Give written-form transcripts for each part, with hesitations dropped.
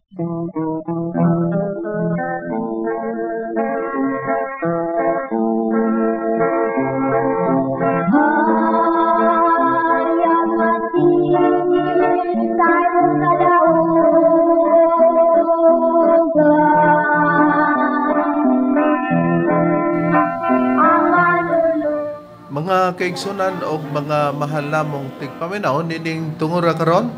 Mga kaigsunan og mga mahal namong tigpaminaw nining tungura karon,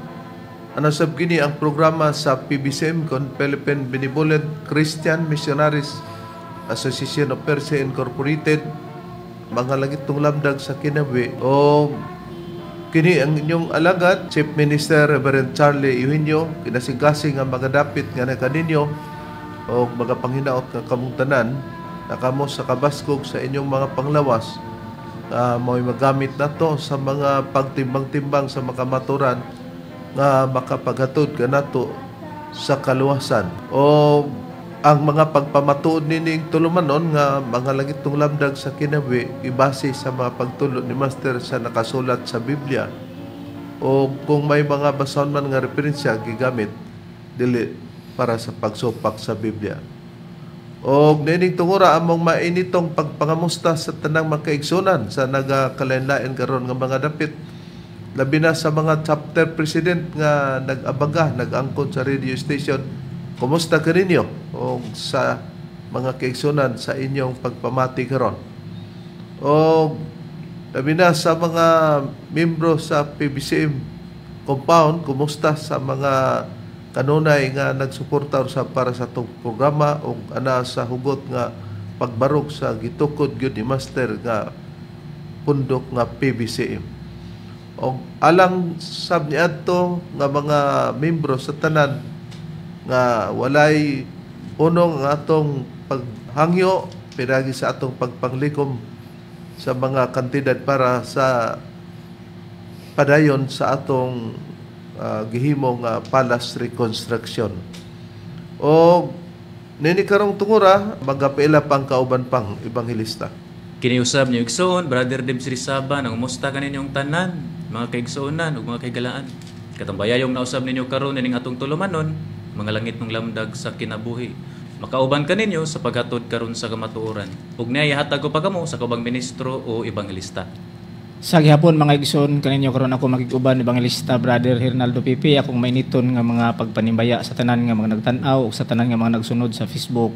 ano sab kini ang programa sa PBCM kon Philippine Benevolent Christian Missionaries Association of Persia Incorporated, mga langitong lamdag sa kinabuhi. O kini ang inyong alagad, Chief Minister Reverend Charlie Eugenio, kinasing-kasing nga magadapit nga nakaninyo o mga panghinaot nga kamong tanan na kamo sa kabaskog sa inyong mga panglawas, mo'y magamit nato sa mga pagtimbang-timbang sa makamaturan nga makapaghatod kanato sa kaluwasan. O ang mga pagpamatuod nining tulumanon nga mga langitong lamdag sa kinabuhi ibase sa mga pagtulo ni Master sa nakasulat sa Biblia, o kung may mga basahon man nga referensya gigamit dili para sa pagsupak sa Biblia. O nining tungura among mainitong pagpangamusta sa tanang makaigsunan sa nagakalain-lain karon nga mga dapit, labi na sa mga chapter president nga nag-abaga, nag-angkon sa radio station. Kumusta kaninyo o sa mga kaigsunan sa inyong pagpamati karon? O labi na sa mga membro sa PBCM compound, kumusta sa mga kanunay nga nagsuporta sa para sa atong programa o ana sa hugot nga pagbarog sa gitukod gyud ni Master nga pundok nga PBCM. O alang sab niadto nga mga membro sa tanan nga walay unong ang atong paghangyo pinagi sa atong pagpanglikom sa mga kantidad para sa padayon sa atong gihimo nga palace reconstruction. O nini karong tungura magapaila pang kauban pang ebanghelista. Kiniusab niyo igsoon, Brother Debs Rizaba, nang umusta kaninyong tanan, mga kaigsuonan ug mga kaigalaan. Katambayayong nausab ninyo karon ining atong tulumanon, mga langit ng lamdag sa kinabuhi. Makauban kaninyo sa paghatod karon sa kamatuoran. Ug niya hatag ko pa kamo sa kaubang ministro o ebanghelista. Sa gihapon mga igsoon kaninyo karon ako makig-uban Evangelista Brother Hernaldo Pipi, akong mainiton nga mga pagpanimbaya sa tanan nga mga nagtan-aw ug sa tanan nga mga nagsunod sa Facebook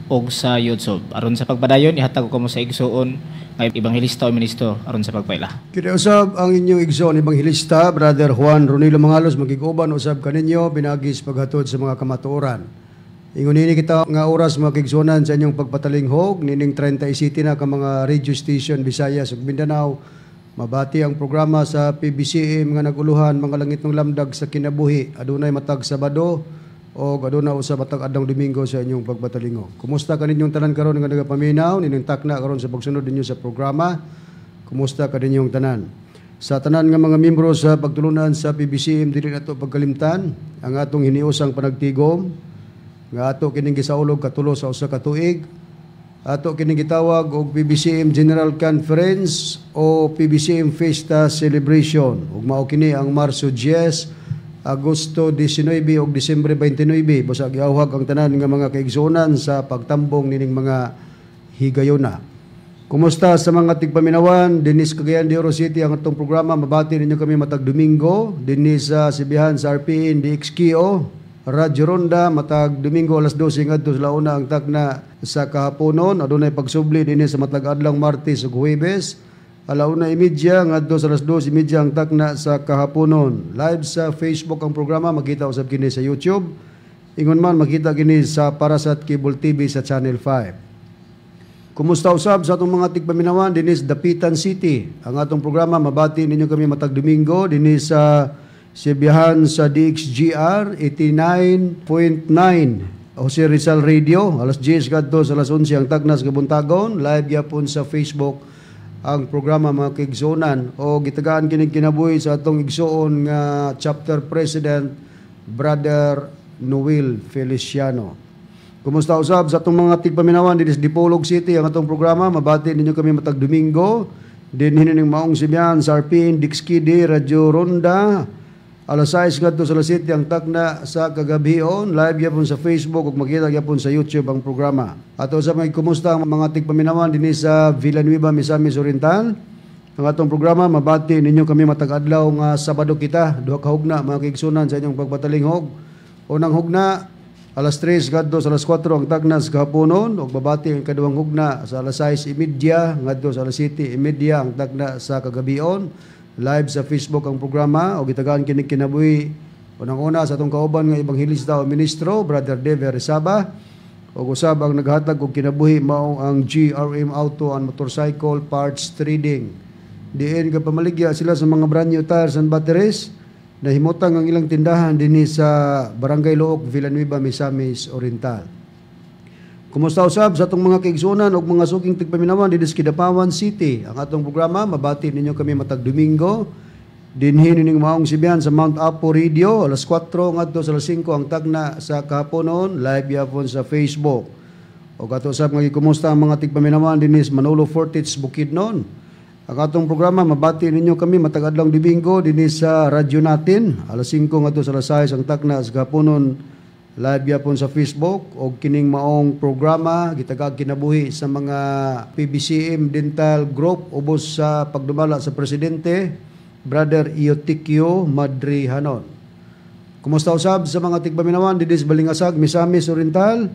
ug sa YouTube. Aron sa pagpadayon ihatag ko kamo sa igsoon nga ebanghelista o ministro aron sa pagpaila. Kinausab ang inyong igsoon ebanghelista Brother Juan Ronilo Mangalos, magig-uban usab kaninyo binagi sa paghatod sa mga kamatuoran. Ingon nini kita nga oras mga kaigsuonan sa inyong pagpatalinghog nining 37 na ka mga radio station Visayas ug Mindanao. Mabati ang programa sa PBCM nga naguluhan mga langit ng lamdag sa kinabuhi. Adunay matag Sabado o aduna usab matag adlaw Domingo sa inyong pagpatalingog. Kumusta kaninyong tanan karon nga nagapaminaw nining takna karon sa pagsunod ninyo sa programa? Kumusta kaninyong tanan? Sa tanan nga mga membro sa pagtulunan sa PBCM, dili nato pagkalimtan ang atong hiniusang panagtigom nga ato kining gisaulog katulo sa usa ka tuig. Ato kining gitawag og PBCM General Conference o PBCM Fiesta Celebration. Ug mao kini ang Marso 10, Agosto 19 ug Disyembre 29. Busa giawhag ang tanan nga mga kaigsuonan sa pagtambong nining mga higayona. Kumusta sa mga tigpaminawan dinhi sa Cagayan de Oro City ang atong programa. Mabati ninyo kami matag Domingo dinhi sa Sibihan sa RPN DXKO Radyo Ronda matag Domingo alas 12 ngadto sa launa ang takna sa kahaponon. Adunay pagsubli dinhi sa matag adlaw Martes ug Huwebes 1:30 ngadto sa alas 2:30 ang takna sa kahaponon. Live sa Facebook ang programa, makita usab kini sa YouTube. Ingon man makita kini sa Parasat Cable TV sa Channel 5. Kumusta usab sa atong mga tigpaminawan dinhi sa Dapitan City? Ang atong programa mabati ninyo kami matag Domingo dinhi sa Sibihan sa DXGR 89.9 Jose Rizal Radio alas 10 kadto sa alas 11 ang tagnas gabuntagon. Live gyapon sa Facebook ang programa mga kaigsuonan, o gitagaan kining kinabuhi sa atong igsuon nga chapter president Brother Noel Feliciano. Kumusta usab sa atong mga tigpaminawan dinhi sa Dipolog City? Ang atong programa mabati ninyo kami matag Domingo dinhi ning maong sibihan sa RPN Dixkidi Radio Ronda Alas 6 ngadto sa alas 7 ang takna sa kagabhion. Live gyapon sa Facebook ug makita gyapon sa YouTube ang programa. Ato sa mga kumusta ang mga tigpaminawan dinhi sa Villanueva, Misamis Oriental. Ang atong programa, mabati ninyo kami matag adlaw nga Sabado kita, duha ka hugna, mga kaigsunan, sa inyong pagpatalingog. Unang hugna, alas 3 ngadto sa alas 4 ang tagna sa kahaponon, ug mabati ang kaduhang hugna sa alas 6:30 ngadto sa alas 7:30 ang tagna sa kagabion. Live sa Facebook ang programa ug gitagaan kini kinabuhi unang-una sa atong kauban nga ebanghelista o ministro, Brother Dave Resaba, ug usab ang naghatag og kinabuhi mao ang GRM Auto and Motorcycle Parts Trading. Diin ka pamaligya sila sa mga brand new tires and batteries. Nahimutang ang ilang tindahan dinhi sa Barangay Looc, Villanueva, Misamis Oriental. Kumusta usab sa atong mga kaigsunan ug mga suking tigpaminawan dinhi sa Kidapawan City? Ang atong programa, mabati ninyo kami matag Domingo dinhi nining maong sibihan sa Mount Apo Radio, alas 4 ngadto sa alas 5 ang tagna sa kahaponon, live yapon sa Facebook. Ug ato usab nga gikumusta ang mga tigpaminawan dinhi sa Manolo Fortich, Bukidnon. Ang atong programa, mabati ninyo kami matag adlaw Domingo dinhi sa radyo natin, alas 5 ngadto sa alas 6 ang tagna sa kahaponon, live yapon sa Facebook, og kining maong programa gitagag kinabuhi sa mga PBCM Dental Group ubos sa pagdumala sa presidente, Brother Iotikio Madrihanon. Kumusta usab sa mga tigpaminawan dinhi sa Balingasag, Misamis Oriental?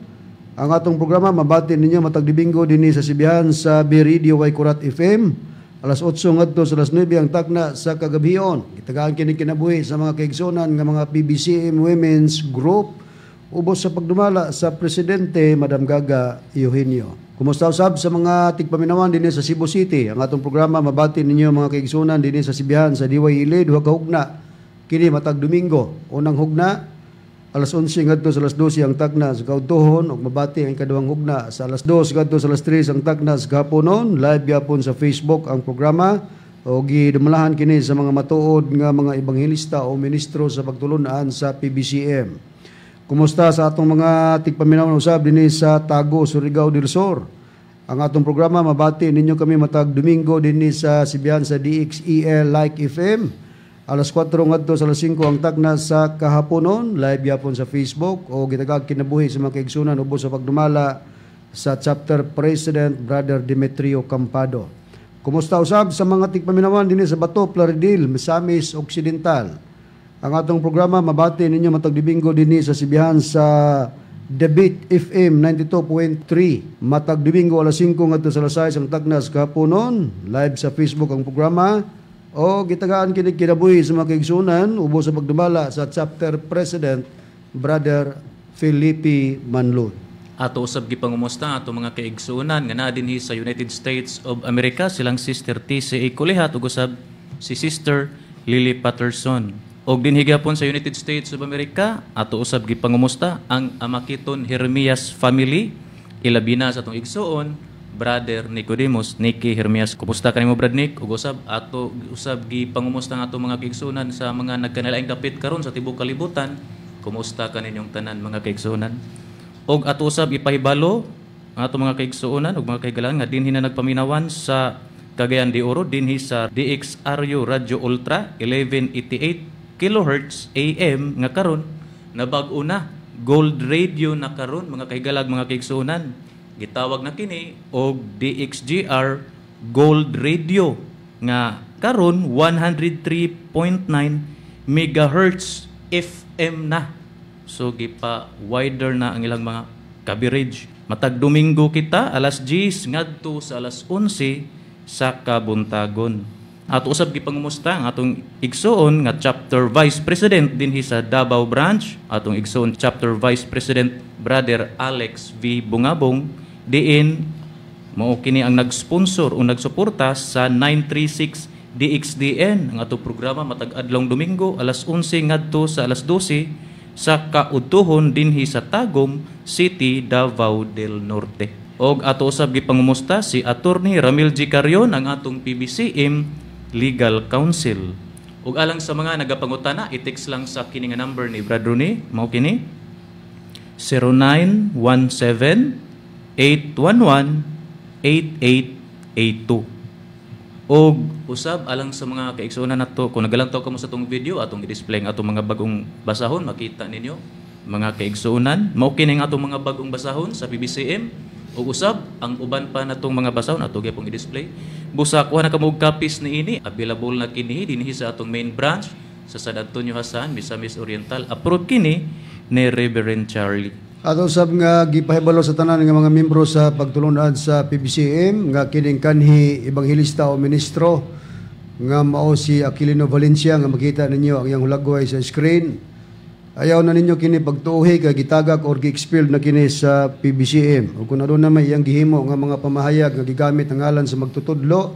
Ang atong programa, mabati ninyo matag Domingo dinhi sa sibihan sa B Radio Kurat FM, alas 8 ngadto sa alas 9 ang tagna sa kagabhion. Gitagaan kini kinabuhi sa mga kaigsunan nga mga PBCM Women's Group ubos sa pagdumala sa presidente, Madam Gaga Eugenio. Kumusta usab sa mga tigpaminawan dinhi sa Cebu City? Ang atong programa, mabati ninyo, mga kaigsunan, dinhi sa sibihan sa DYLA, duha ka hugna kini matag Domingo. Unang hugna, alas 11 ngadto sa alas 12 ang tagna sa kaudtohon, ug mabati ang ikaduhang hugna sa alas 2 ngadto sa alas 3 ang tagna sa kahaponon. Live gyapon sa Facebook ang programa o gidumalahan kini sa mga matuod nga mga ebanghelista o ministro sa pagtulunan sa PBCM. Kumusta sa atong mga tigpaminaw usab dinhi sa Tago, Surigao del Sur? Ang atong programa, mabati ninyo kami matag Domingo dinhi sa sibihan sa DXEL Like FM. Alas 4 ngadto sa alas 5 ang tagna sa kahaponon, live yapon sa Facebook o gitagag kinabuhi sa mga kaigsunan ubos sa pagdumala sa chapter president, Brother Demetrio Campado. Kumusta usab sa mga tigpaminawan dinhi sa Bato, Plaridel, Misamis Occidental? Ang atong programa, mabati ninyo matag Domingo dinhi sa sibihan sa The Beat FM 92.3. Matag Domingo, alas 5 ngadto sa alas 6 ang tagna sa kahaponon, live sa Facebook ang programa o gitagaan kini kinabuhi sa mga kaigsunan ubos sa pagdumala sa chapter president, Brother Felipe Manlud. Ato usab gipangumusta ato mga kaigsuonan nga naa dinhi sa United States of America, silang Sister TCA Kulihat ug usab si Sister Lily Patterson. Og dinhi gyapon sa United States of America, ato usab gipangumusta ang Amakiton Hermias family, ilabi na sa atong igsuon, Brother Nicodemus Nicky Hermias. Kumusta kanimo, Brad Nick? Ug usab ato usab gipangumusta ang ato mga kaigsuonan sa mga nagkanilaing dapit karon sa tibuok kalibutan. Kumusta kaninyong tanan, mga kaigsuonan? Og ato usab ipahibalo ang ato mga kaigsuonan ug mga kahigalaan nga dinhi na nagpaminawan sa Cagayan de Oro, dinhi sa DXRU Radio Ultra 1188 kilohertz AM nga karon nabag-o na, Gold Radio na karon, mga kahigalag, mga kaigsuonan. Gitawag na kini og DXGR Gold Radio nga karon 103.9 megahertz FM na. So gipa wider na ang ilang mga coverage. Matag Domingo kita alas 10 ngadto sa alas 11 sa kabuntagon. Ato usab gipangumusta ang atong igsuon nga chapter vice president dinhi sa Davao branch, atong igsuon chapter vice president, Brother Alex V. Bungabong, diin mao kini ang nag-sponsor o nagsuporta sa 936 DXDN, ang atong programa matag adlong Domingo alas 11 ngadto sa alas 12 sa kaudtuhon dinhi sa Tagum City, Davao del Norte. Og ato usab gipangumusta si Attorney Ramil G. Carion, ang atong PBCM Legal Counsel. Ug alang sa mga nagapangutana, i-text lang sa kini nga number ni Brad Rooney, mao kini 0917 811 8882. Og usab alang sa mga kaigsuonan nato, kung nagalantaw kamo sa atong video, atong i-display ang atong mga bagong basahon, makita ninyo mga kaigsuonan. Mao kini ang atong mga bagong basahon sa PBCM. Ug usab ang uban pa natong mga basahon ato gyapon i-display. Busa kuha na kamo og copies niini, available na kini dinhi sa atong main branch sa San Antonio Jasaan, Misamis Oriental. Approved kini ni Reverend Charlie. Ato sab nga gipahibalo sa tanan nga mga miyembro sa pagtulunan sa PBCM nga kining kanhi ebanghelista o ministro nga mao si Aquilino Valencia nga makita ninyo ang iyang hulagway sa screen. Ayaw na ninyo kini pagtuohi kay gitagak or gi-expelled na kini sa PBCM. Ug kung aduna may iyang gihimo nga mga pamahayag nga gigamit ang ngalan sa magtutudlo,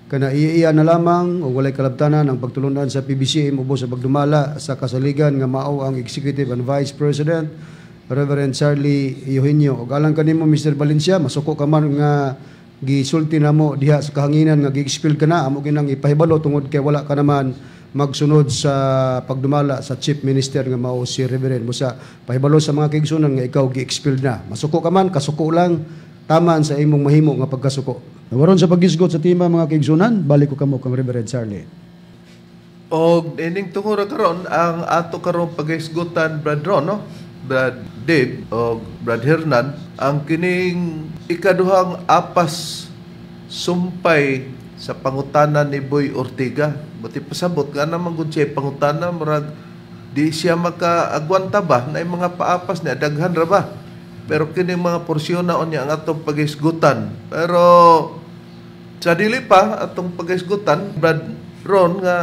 kana iya na lamang o walay kalabtanan ang pagtulunan sa PBCM ubos sa pagdumala sa kasaligan nga mao ang Executive and Vice President Reverend Charlie Eugenio. Ug alang kanimo, Mr. Valencia, masuko ka man nga gisulti namo diha sa kahanginan nga gi-expel ka na, amo ginang ipahibalo tungod kay wala ka naman magsunod sa pagdumala sa Chief Minister nga mao si Reverend. Busa pahibalo sa mga kaigsunan nga ikaw gi-expel na. Masuko ka man, kasuko lang, tamaan sa imong mahimo nga pagkasuko. Waron sa paghisgot sa tema, mga kaigsunan, balik ko kamo kang Reverend Charlie. Og ining tungod karon ang ato karon paghisgutan, Brad Ron, no? Brad Dave o Brad Hernan, ang kining ikaduhang apas sumpay sa pangutana ni Boy Ortega. Buti pasabot nga naman gud siya pangutana, murag di siya makaagwanta ba na yung mga paapas niya daghan ra ba. Pero kining mga porsyon na unya ang atong paghisgutan. Pero sa dili pa atong paghisgutan, Brad Ron, nga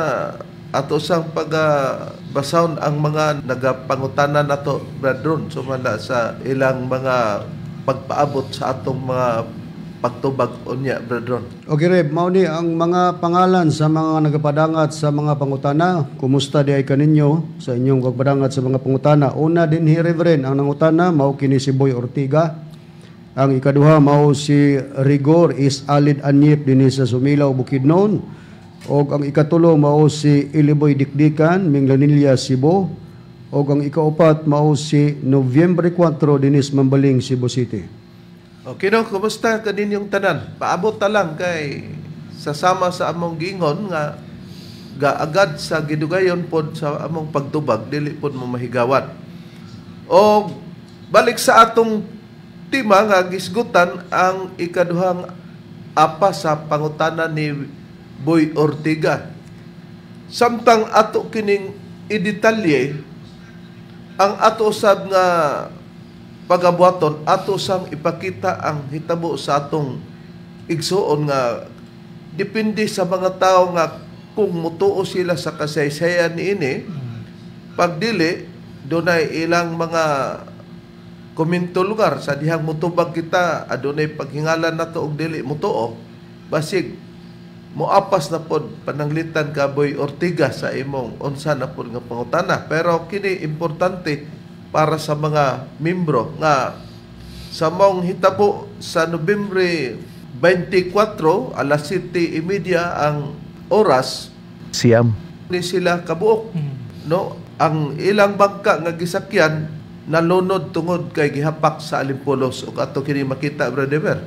ato sang pagbasahon ang mga nagapangutana nato, Brad Ron, sumala sa ilang mga pagpaabot sa atong mga pagtubag unya, Brad Ron. Okay, Reb, mao ni ang mga pangalan sa mga nagapadangat sa mga pangutana. Kumusta di ay kaninyo sa inyong pagpadangat sa mga pangutana? Una din hi Reverend, ang nangutana mao kini si Boy Ortiga. Ang ikaduha mao si Rigor is Alid Anyip dinhi sa Sumilaw, Bukidnon. Og ang ikatulo mao si Iliboy Dikdikan, Minglanilla, Cebu. Og ang ikaupat mao si Nobyembre 4 dinis Mambaling, Cebu City. Okay no, kumusta kaninyong tanan? Paabot ta lang kay sasama sa among giingon nga gaagad sa gidugayon pod sa among pagtubag, dili pod mo mahigawan. O balik sa atong tema nga gisgutan ang ikaduhang apa sa pangutana ni Boy Ortega. Samtang ato kining idetalye, ang ato usab nga pagabuhaton, ato sang ipakita ang hitabo sa atong igsuon nga depende sa mga tao nga kung mutuo sila sa kasaysayan niini, pagdili dunay ilang mga komento lugar sa dihang mutubag kita, adunay paghingalan nato og dili mutuo, basig moapas na pod pananglitan ka, Boy Ortega, sa imong unsa na pod nga pangutana. Pero kini importante para sa mga membro nga sa maong hitabo sa Nobyembre 24, alas 7:30 ang oras Siyam. Ni sila kabuok, no, ang ilang bangka nga gisakyan nalunod tungod kay gihapak sa alimpulos, ug ato kini makita, Brother.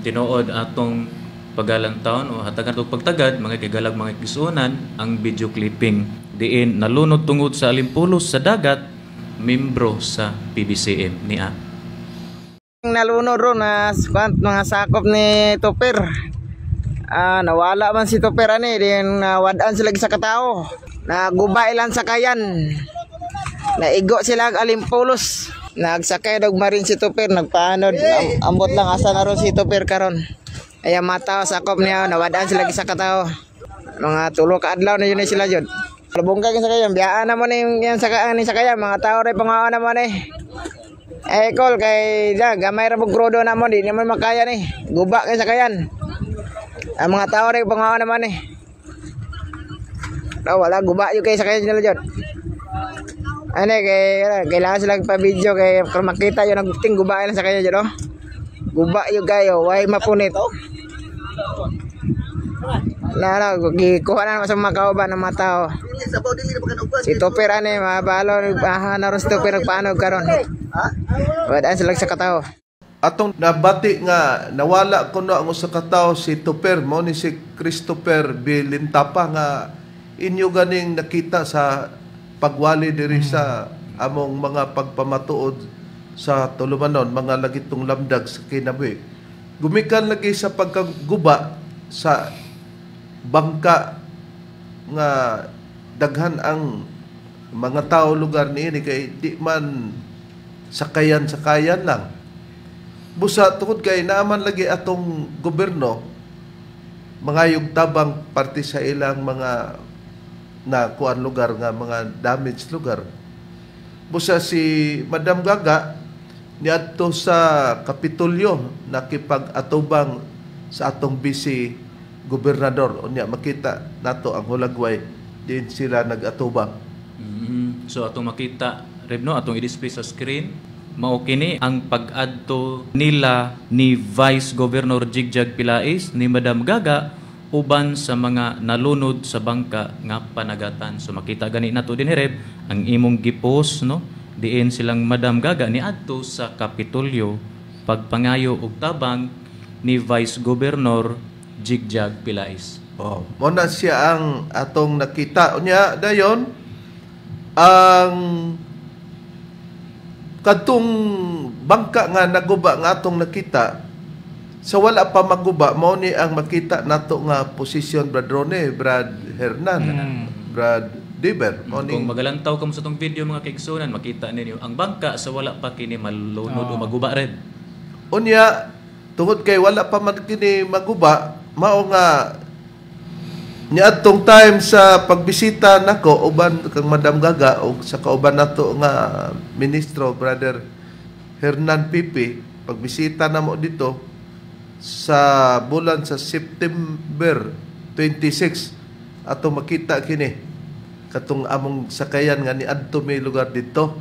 Tinuod atong pagalantaon o hatagan og pagtagad, mga kagalag, mga kisunan, ang video clipping diin nalunod tungod sa alimpulos sa dagat membro sa PBCM niya. Nalunod ron na mga sakop ni Tupir. Nawala man si Tupir ani din, nawadaan sila sa katao. Naguba ilang sakayan. Naigo sila og alimpulos. Nagsakay dog marin si Tupir, nagpaanod. Ambot lang asa na ron si Tupir karon. Ay mata sakop niya, nawadaan sila sa katao. Mga tulo ka adlaw na yun na sila jud. Lubong ka sa kayan, biyaan na mo ni yan sa ni sakayan, mga tao ray pangaon na mo ni. Eh kol kay da gamay ra pug krudo na mo, di naman makaya ni. Guba kay sakayan. Ang mga tao ray pangaon naman ni. No, wala guba yung kay sakayan nila jud. Ano kay kailangan sila pa-video kay kung makita yun nagting guba lang sa kanya jud oh. Guba yung kayo, way mapunit. Na gikuha na sa mga kauban ng mga tao. Si Tupir ani mabalo aha na ron si Tupir nagpaano karon. Wadaan sila sa katao. Atong nabati nga nawala kuno ang usa ka tawo, si Tupper, mo ni si Christopher B. Lintapa nga inyo ganing nakita sa pagwali diri sa among mga pagpamatuod sa tulumanon, mga lagitong lamdag sa kinabuhi. Gumikan lagi sa pagkaguba sa bangka nga daghan ang mga tao lugar niini kay di man sakayan-sakayan lang. Busa tungod kay naaman lagi atong gobyerno mangayog tabang parte sa ilang mga na kuan lugar nga mga damage lugar. Busa si Madam Gaga niadto sa Kapitolyo nakipag-atubang sa atong vice gobernador. Unya makita nato ang hulagway din sila nag-atubang. So atong makita Rebno, atong i-display sa screen, mao kini ang pag-adto nila ni Vice Governor Jigjag Pilais ni Madam Gaga uban sa mga nalunod sa bangka nga panagatan. So makita gani nato din Reb ang imong gipos, no, diin silang Madam Gaga ni adto sa Kapitolyo pagpangayo og tabang ni Vice Governor Jigjag Pilais. Oh, mo na siya ang atong nakita. Unya dayon ang kadtong bangka nga naguba nga atong nakita sa wala pa maguba, mao ni ang makita nato nga posisyon, Brad Rone, Brad Hernan, Brad Diber. Mao ni Kung magalantaw kamo sa tong video mga kaigsunan, makita ninyo ang bangka sa wala pa kini malunod o maguba red. Unya tungod kay wala pa man kini maguba, mao nga niadtong time sa pagbisita nako uban kang Madam Gaga og sa kauban nato nga ministro Brother Hernan Pipi, pagbisita namo dito sa bulan sa September 26, ato makita kini katong among sakayan nga niadto may lugar dito.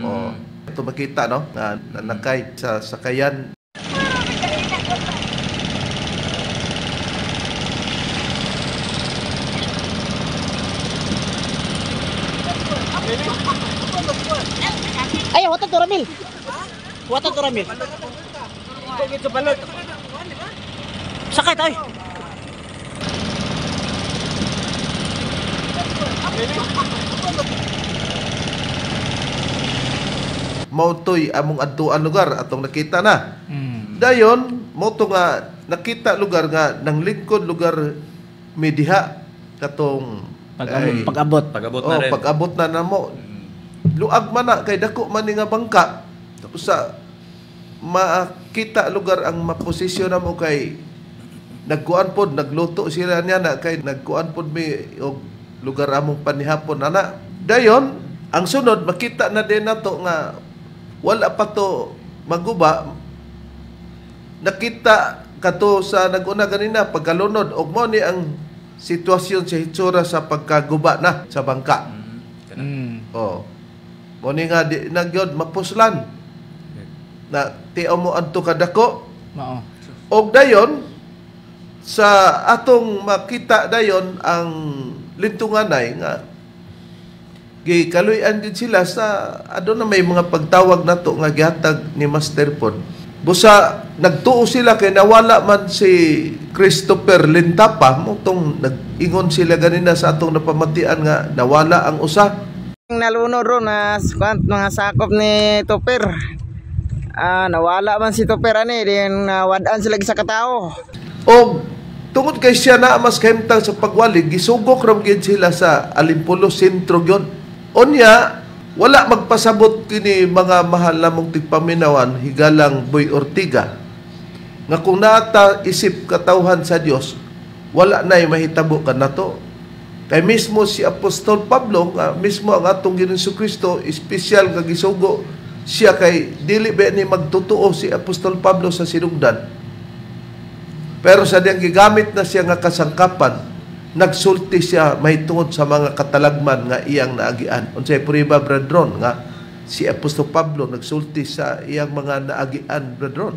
Oh, ato makita no nga nanakay sa sakayan. Ay, wata to Ramil. Wata to Ramil. Sakay tayo. Mautoy among adtuan lugar atong nakita na. Dayon mo to nga nakita lugar nga nang lingkod lugar midiha katong Pag-abot. Pag-abot na rin. Pag-abot na namo. Luag man na kay dako man ni nga bangka. Tapos sa makita lugar ang maposisyon namo kay nagkuan pod, nagluto sila niya na kay nagkuan pod mi og lugar among panihapon ana. Dayon ang sunod makita na din nato nga wala pa to maguba. Nakita kato sa naguna ganina pagkalunod og mo ni ang sitwasyon sa hitsura sa pagkaguba na sa bangka. Oh. Mo ni nga di nagyod mapuslan. Na tiaw mo adto kadako. Mao. Og dayon sa atong makita dayon ang lintunganay nga gikaluy-an din sila sa aduna may mga pagtawag nato nga gihatag ni Master Pod. Busa nagtuo sila kay nawala man si Christopher Lintapa, mo tong nag-ingon sila ganina sa atong napamatian nga nawala ang usa. Nalunod ron na mga sakop ni Tupper. Nawala man si Tupper ani din nawad-an sila sa katao. Og tungod kay siya na mas kahimtang sa pagwali, gisugok ra gyud sila sa Alimpulo sentro gyud. Unya wala magpasabot kini mga mahal namong tigpaminawan higalang Boy Ortiga nga kung naata isip katawhan sa Dios wala na'y mahitabo kanato. Kay mismo si Apostol Pablo nga mismo ang atong Ginoong Kristo espesyal nga gisugo siya kay dili ba ni magtotoo si Apostol Pablo sa sinugdan. Pero sa diyang gigamit na siya nga kasangkapan, nagsulti siya mahitungod sa mga katalagman nga iyang naagian. Unsay prueba, Brad Ron, nga si Apostol Pablo nagsulti sa iyang mga naagian, Brad Ron?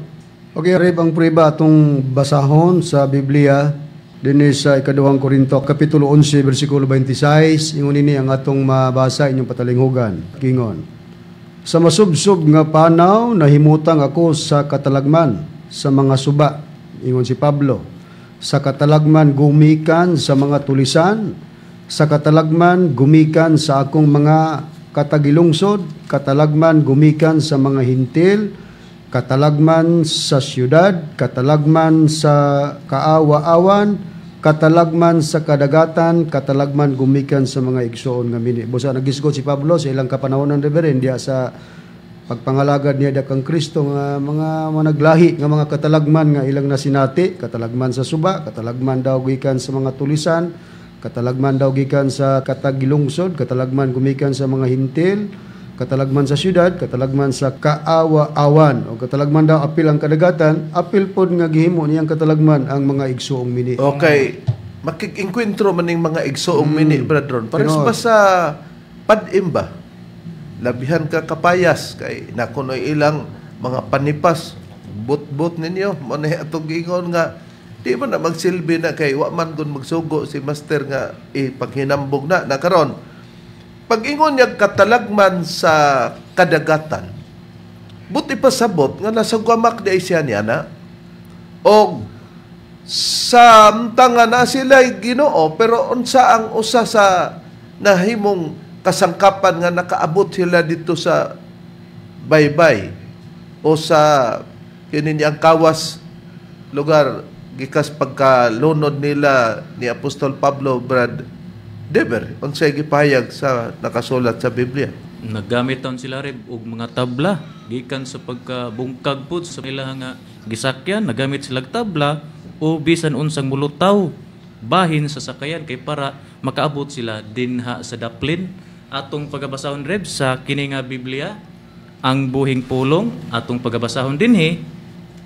Okay, Reb, ang prueba atong basahon sa Biblia dinhi sa ikaduhang Korinto kapitulo 11 bersikulo 26, ingon ini ang atong mabasa inyong patalinghugan. Kingon, Sa masubsob nga panaw nahimutang ako sa katalagman sa mga suba, ingon si Pablo. Sa katalagman gumikan sa mga tulisan, sa katalagman gumikan sa akong mga katagilungsod, katalagman gumikan sa mga Hentil, katalagman sa syudad, katalagman sa kaawa-awan, katalagman sa kadagatan, katalagman gumikan sa mga igsoon nga mini. Busa nagisgot si Pablo sa ilang kapanahonan, Reverend, diya sa pagpangalagad niya diya kang Kristo nga mga managlahi nga mga katalagman nga ilang nasinati, katalagman sa suba, katalagman daw gikan sa mga tulisan, katalagman daw gikan sa katagilungsod, katalagman gumikan sa mga Hentil, katalagman sa syudad, katalagman sa kaawa-awan, o katalagman daw apil ang kadagatan, apil pod nga gihimo niyang katalagman ang mga igsuong mini. Okay. Makig-enkwentro man ning mga igsoong mini, Brad Ron. Pares Tinuod. ba sa padim ba? Labihan ka kapayas kay nakunoy ilang mga panipas, but-but ninyo mo na atong giingon nga di man na magsilbi na kay wa man gun magsugo si master nga ipaghinambog na na karon. Pag-ingon niya katalagman sa kadagatan, buti pasabot nga nasa guamak di ay siya niya na og samtang nga na sila'y Ginoo, pero unsa ang usa sa nahimong kasangkapan nga nakaabot sila dito sa baybay o sa kini ang kawas lugar gikas pagkalunod nila ni Apostol Pablo, Brad Deber? Unsay gipahayag sa nakasulat sa Biblia? Naggamit taon sila, Reb, og mga tabla gikan sa pagkabungkag pud sa ila nga gisakyan. Nagamit sila og tabla o bisan unsang mulutaw bahin sa sakayan kay para makaabot sila dinha sa daplin. Atong pagabasahon, Reb, sa kini nga Biblia, ang buhing pulong, atong pagabasahon dinhi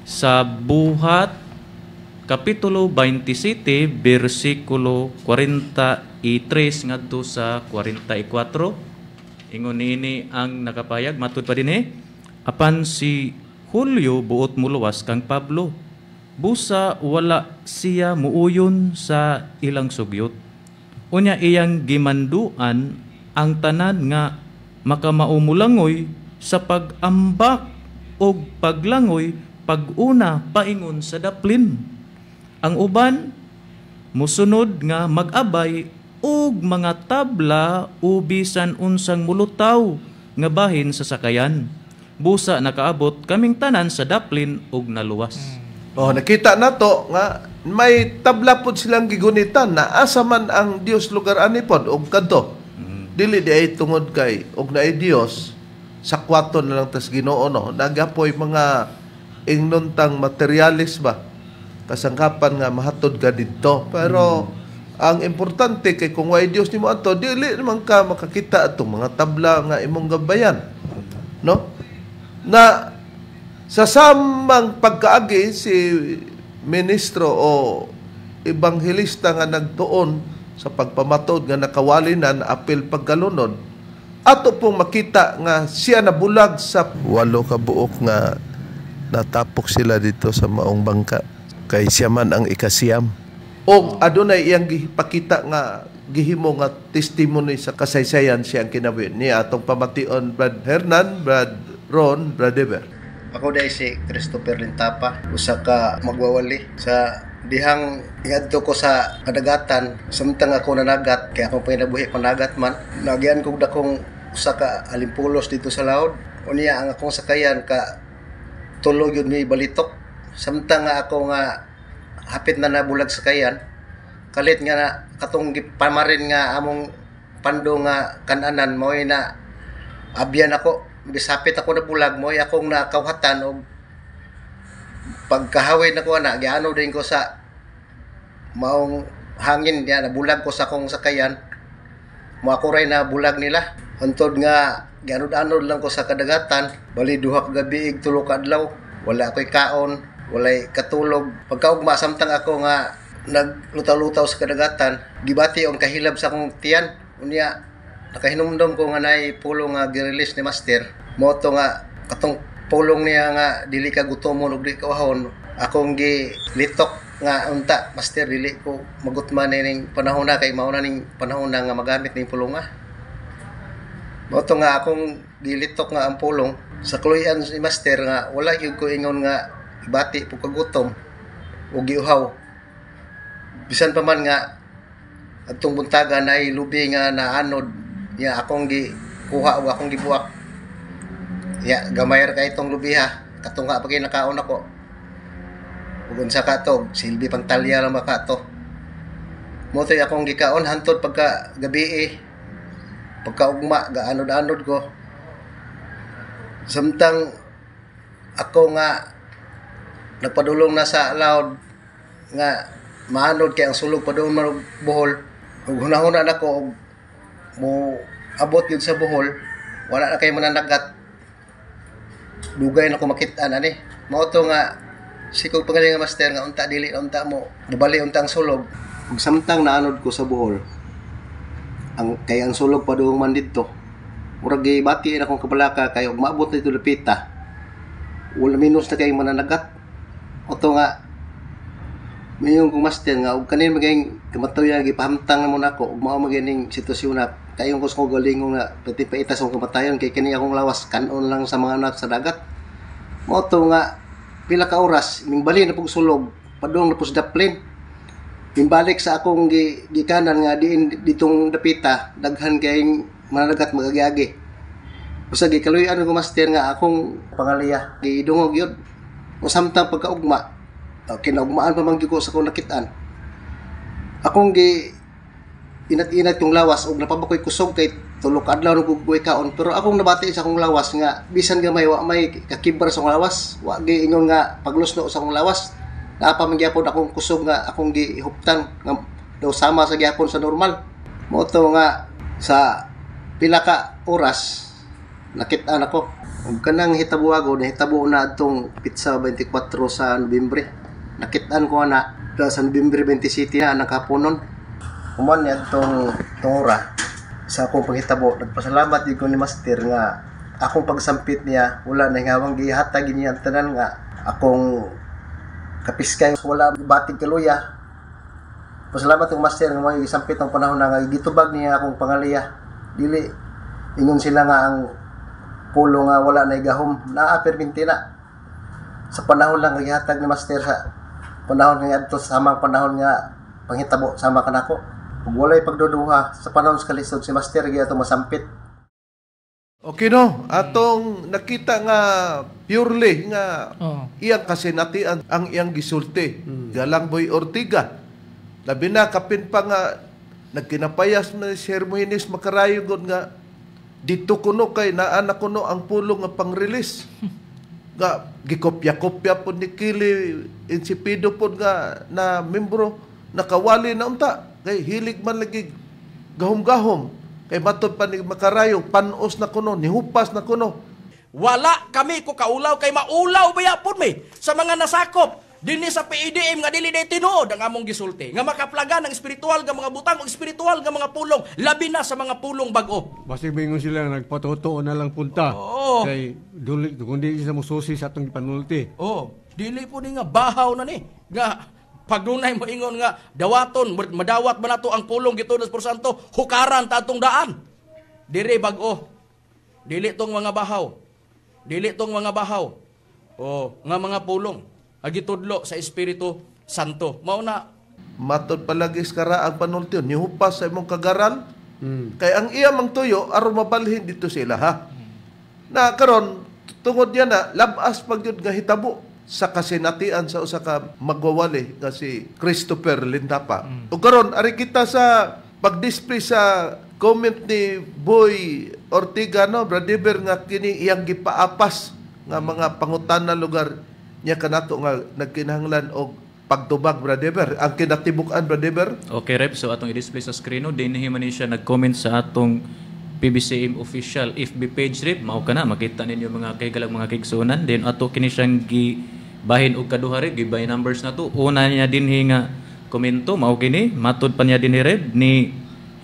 sa Buhat kapitulo 27 bersikulo 43 ngadto sa 44. Ingon niini ang nakapayag matud pa dinhi: "Apan si Julio buot muluwas kang Pablo, busa wala siya muuyon sa ilang sugyot. Unya iyang gimanduan ang tanan nga makamao mulangoy sa pag-ambak og paglangoy pag-una paingon sa daplin. Ang uban musunod nga mag-abay og mga tabla o bisan unsang mulutaw nga bahin sa sakayan. Busa nakaabot kaming tanan sa daplin og naluwas." Oh, nakita na to nga may tabla pod silang gigunitan na asa man ang Dios lugar ani pod og kadto. Dili di ay tungod kay og naay Dios sakwaton na lang tas Ginoo, no. Nagapoy mga ingnontang materialis ba, kasangkapan nga mahatod ka didto. Pero ang importante kay kung way Dios nimo ato, dili naman ka makakita atong mga tabla nga imong gabayan. No? Na sa samang pagkaagi si ministro o ebanghelista nga nagtuon sa pagpamatod nga nakawalinan apil pagkalunod, ato pong makita nga siya nabulag sa 8 ka buok nga natapok sila dito sa maong bangka kay siya man ang 9 og adunay iyang gipakita nga gihimo nga testimony sa kasaysayan siya ang kinabuhi niya. Atong pamation, Brad Hernan, Brad Ron, Brad Eber. Ako dahil si Christopher Lintapa, usa ka magwawali. Sa dihang ngadto ko sa kadagatan, samtang ako nanagat, kaya akong panginabuhi panagat man, nagyan kog dakong usa ka alimpulos dito sa laod. Unya ang akong sakayan ka tulo yun may balitok. Samtang nga ako nga hapit na nabulag sakayan, kalit nga na katong gipamarin nga among pando nga kananan mo'y na abyan ako. Bisapit ako na bulag, mo'y akong nakawhatan og pagkahawid nako ana, giano din ko sa maong hangin niya, nabulag ko sa akong sakayan. Mo ako ray na bulag nila. Hantod nga gianod-anod lang ko sa kadagatan, bali 2 ka gabi ig 3 ka adlaw, wala ako'y kaon, walay katulog. Pagkaugma, samtang ako nga naglutaw-lutaw sa kadagatan, gibati ang kahilab sa akong tiyan. Unya nakahinumdom ko nga naay pulong nga gi-release ni master mo to, nga katong pulong niya nga dili ka gutomon ug di ka wahon. Akong gi litok nga unta, master, dili ko magutma ning panahon na kay mao na ning panahon na nga magamit ning pulonga. Mao to nga akong gilitok nga ang pulong sa kaluyan si Master nga wala gyud ko ingon nga ibati po kagutom o giuhaw. Bisan pa man nga adtong buntaga naay lubi nga naanod niya akong gikuha o akong gibuak. Ya gamay ra kay itong lubi ha, katungha pa kay nakaon ako. Ug unsa ka to, silbi pangtalya lang ba ka to. Mo to'y akong gikaon hantod pagka gabi eh. Pagkaugma gaanod-anod ko. Samtang ako nga nagpadulong na sa loud nga maanod kay ang sulog padulong man og Bohol, ug hunahuna nako og mo abot yun sa Bohol, wala na kay mananagat, dugay na ko makit-an ani. Mao to nga sikog pangaling nga Master nga unta dili na unta mo mubali unta ang sulog. Ug samtang naanod ko sa Bohol, ang kay ang sulog padung man didto, murag gibati na akong kabalaka kay og maabot na dito dapita, wala minus na kay mananagat. Oto nga mayon kong Master nga og kanin maging kamatayan gipahamtang na mo nako ug mao magining sitwasyon na kayon ko sa akong galingon nga pati paitas akong kamatayon kay kini akong lawas kanon lang sa mga anak sa dagat. Mao to nga pila ka oras mingbali na pug sulog padung na pud sa daplin, mimbalik sa akong gikanan nga diin ditong dapita daghan kayong mananagat magagiagi. Usa gikaluy-an ko Master nga akong pangaliya gidungog yun. O samtang pagkaugma, kinaugmaan pa man gyud ko sa akong nakit-an. Akong gi inat-inat yung lawas og napabakoy kusog kay tulo ka adlaw nung gugoy kaon, pero akong nabati sa akong lawas nga bisan gamay wa may kakibar sa akong lawas, wa gi ingon nga paglusno sa akong lawas. Naa pa man gyapon akong kusog nga akong gihuptan nga daw sama sa gyapon sa normal. Mao to nga sa pila ka oras nakit-an ako. Ug kanang hitabuago nahitabo na adtong petsa 24 sa Nobyembre. Nakit-an ko na sa Nobyembre 27 na ang kaponon. Human ni adtong tungura sa akong panghitabo, nagpasalamat gyud ko ni Master nga akong pagsampit niya wala na hawang gihatag niya ang tanan nga akong kapiskay wala batig kaluya. Pasalamat ng Master nga mga gisampit ang panahon na nga gitubag niya akong pangaliya. Dili ingon sila nga ang pulo nga wala na gahom, naa perminti na. Sa panahon lang nga gihatag ni Master sa panahon nga adto sa samang panahon nga panghitabo sama kanako. Ug walay pagduduha sa panahon sa kalisod si Master gyud ato masampit. Okay no, atong nakita nga purely nga iyang kasinatian ang iyang gisulti. Galang Boy Ortiga. Labi na kapin pa nga nagkinapayas na si Hermogenes Macarayo gud nga dito kuno kay naa na kuno ang pulong nga pang-release. Nga gikopya-kopya pod ni Kili Insipido pod nga na membro nakawali na unta kay hilig man lagi gahom-gahom. Kay matod pa ni Macarayo, panos na kuno, nihupas na kuno. Wala kami ko kaulaw kay maulaw baya pud mi sa mga nasakop dinhi sa PEDM nga dili day tinuod ang among gisulti nga makaplagan ang espiritual nga mga butang ug espiritual nga mga pulong, labi na sa mga pulong bag-o. Basig mingon sila nagpatotoo na lang punta. Oo. Kay duli kundi sila mususi sa atong gipanulti. Oh, dili po ni nga bahaw na ni nga pagdunay mo ingon nga dawaton madawat ba nato ang pulong gitunos porsanto hukaran ta atong daan. Diri bag-o. Dili tong mga bahaw. Dili tong mga bahaw. Oh, nga mga pulong agitudlo sa Espiritu Santo. Mao na Matod palagi sa ang panulti, nihupas sa imong kagaral. Kay ang iya mang tuyo aron mabalhin dito sila ha. Na karon tungod niya na labas pag yun nga hitabo sa kasinatian sa usa ka magwawali nga si Christopher Lindapa. Ug karon ari kita sa pag-display sa comment ni Boy Ortiga no, Brother, nga kini iyang gipaapas nga mga pangutana lugar niya kanato nga nagkinahanglan og pagtubag, Brother, ang kinatibuk-an, Brother. Okay, Rep. So, atong i-display sa screen, no, dinhi man ni siya nag-comment sa atong PBCM official FB page, Rep. Mao ka na, makita ninyo mga kaigalang mga kaigsuonan. Then, ato kini siyang gibahin og kaduha, Rep. Gibay numbers na to. Una niya dinhi nga komento, mao kini. Matod pa niya dinhi, Rep, ni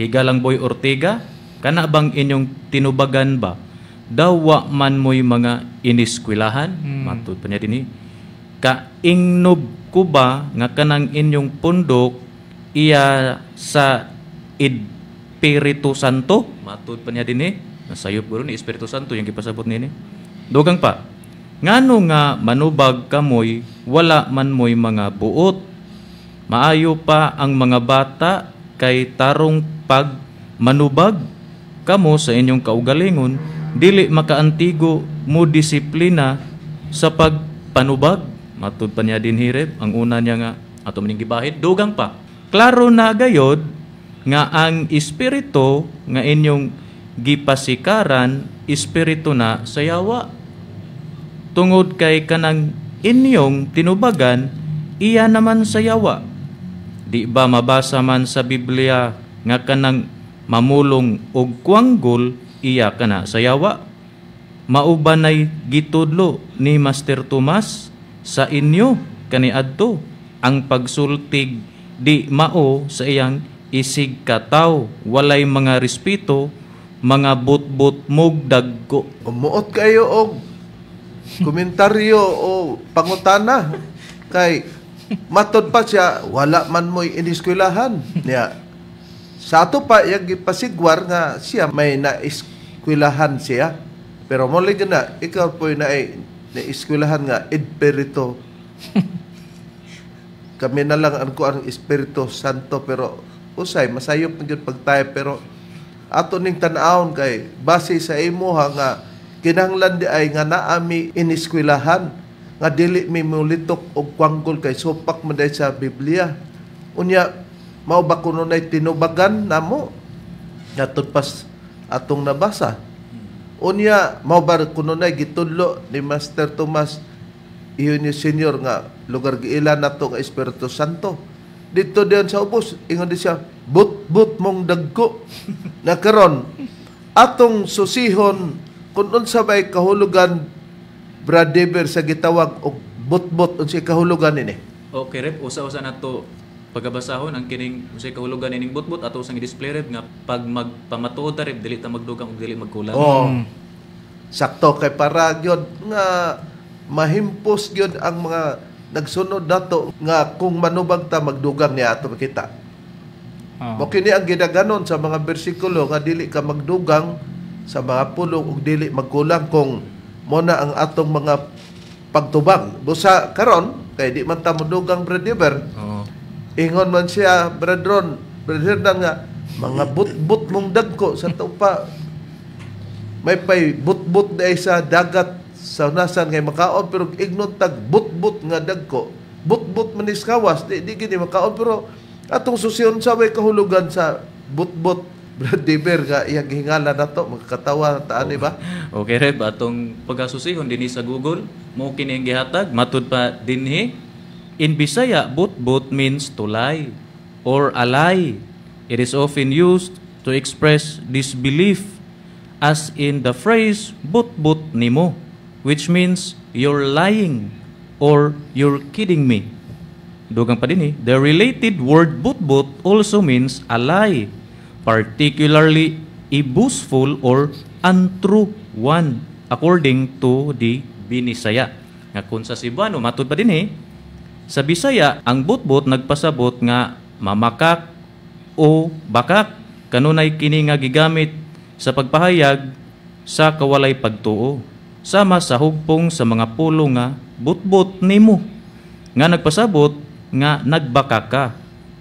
Higalang Boy Ortega. Kana bang inyong tinubagan ba? Dawa man mo'y mga iniskwilahan. Matod pa niya dinhi. Kaingnob ko ba nga kanang inyong pundok iya sa Espiritu Santo? Matud pa niya dinhi. Nasayop guro ni Espiritu Santo yung gipasabot nini. Dugang pa. Ngano nga manubag kamoy, wala man mo'y mga buot? Maayo pa ang mga bata kay tarong pag manubag kamo sa inyong kaugalingon, dili makaantigo mo disiplina sa pagpanubag. Matud pa niya din hireb ang una niya nga ato maning gibahid. Dugang pa. Klaro na gayod nga ang espiritu nga inyong gipasikaran, espiritu na sa yawa. Tungod kay kanang inyong tinubagan, iya naman sa yawa. Di ba mabasa man sa Biblia nga kanang mamulong og kwanggol, iya kana sa yawa? Mao ba nay gitudlo ni Master Tomas sa inyo kaniadto ang pagsultig di mao sa iyang isig kataw, walay mga respeto, mga butbut mog dagko. Umuot kayo og komentaryo o pangutana kay matod pa siya wala man mo'y iniskwelahan niya. Sa ato pa iyang gipasigwar nga siya may naeskwelahan siya, pero mo lagi na ikaw po'y naeskwelahan nga espiritu. Kami na lang ang kuan Espiritu Santo, pero usay masayop na gyud pagtay, pero ato ning tan-awon kay base sa imuha nga kinahanglan di ay nga naami iniskwelahan nga dili mi mulitok og kwanggol kay supak man day sa Biblia. Unya mao ba kuno nay tinubagan namo ngatod pas atong nabasa? Unya mao ba kuno nay gitudlo ni Master Tomas iyon ni senior nga lugar giila nato nga Espiritu Santo? Dito diyan sa ubos ingon di siya but-but mong dagko. Na karon atong susihon kung unsa may kahulugan, Brad Dever, sa gitawag og but-but, unsay kahulugan nini? Okay rep, usa-usa nato pagabasahon ang kining unsay kahulugan ining butbut ato sang i-display rep nga pag magpamatuod ta rep dili ta magdugang ug dili magkulang. Oh. Sakto kay para gyud nga mahimpos gyud ang mga nagsunod nato nga kung manubag ta magdugang niya ato makita. Oh. Mo kini ang gidaganon sa mga bersikulo nga dili ka magdugang sa mga pulong ug dili magkulang kung mo na ang atong mga pagtubag. Busa karon kay di man ta modugang, Brad Dever. Oo. Ingon man siya, Brad Ron, Brad Hernan, nga mga but-but mong dagko sa tupa. May pay but-but na sa dagat sa nasan ngay makaon, pero ignon tag but-but nga dagko. But-but man is kawas, di gini makaon, pero atong susion sa may kahulugan sa but-but, Brad Dever, nga iyang gihingala nato magkatawa taan di ba? Okay rep, atong pagasusihon dinhi sa Google mo kini ang gihatag matud pa dinhi. In Bisaya, butbut means to lie or a lie. It is often used to express disbelief, as in the phrase "butbut nimo," which means you're lying or you're kidding me. Dugang pa din eh. The related word butbut also means a lie, particularly a boastful or untrue one, according to the Binisaya. Nga kung sa Cebuano, matud pa din eh, sa Bisaya, ang butbut nagpasabot nga mamakak o bakak. Kanunay kini nga gigamit sa pagpahayag sa kawalay pagtuo. Sama sa hugpong sa mga pulo nga "butbut nimo," nga nagpasabot nga nagbaka ka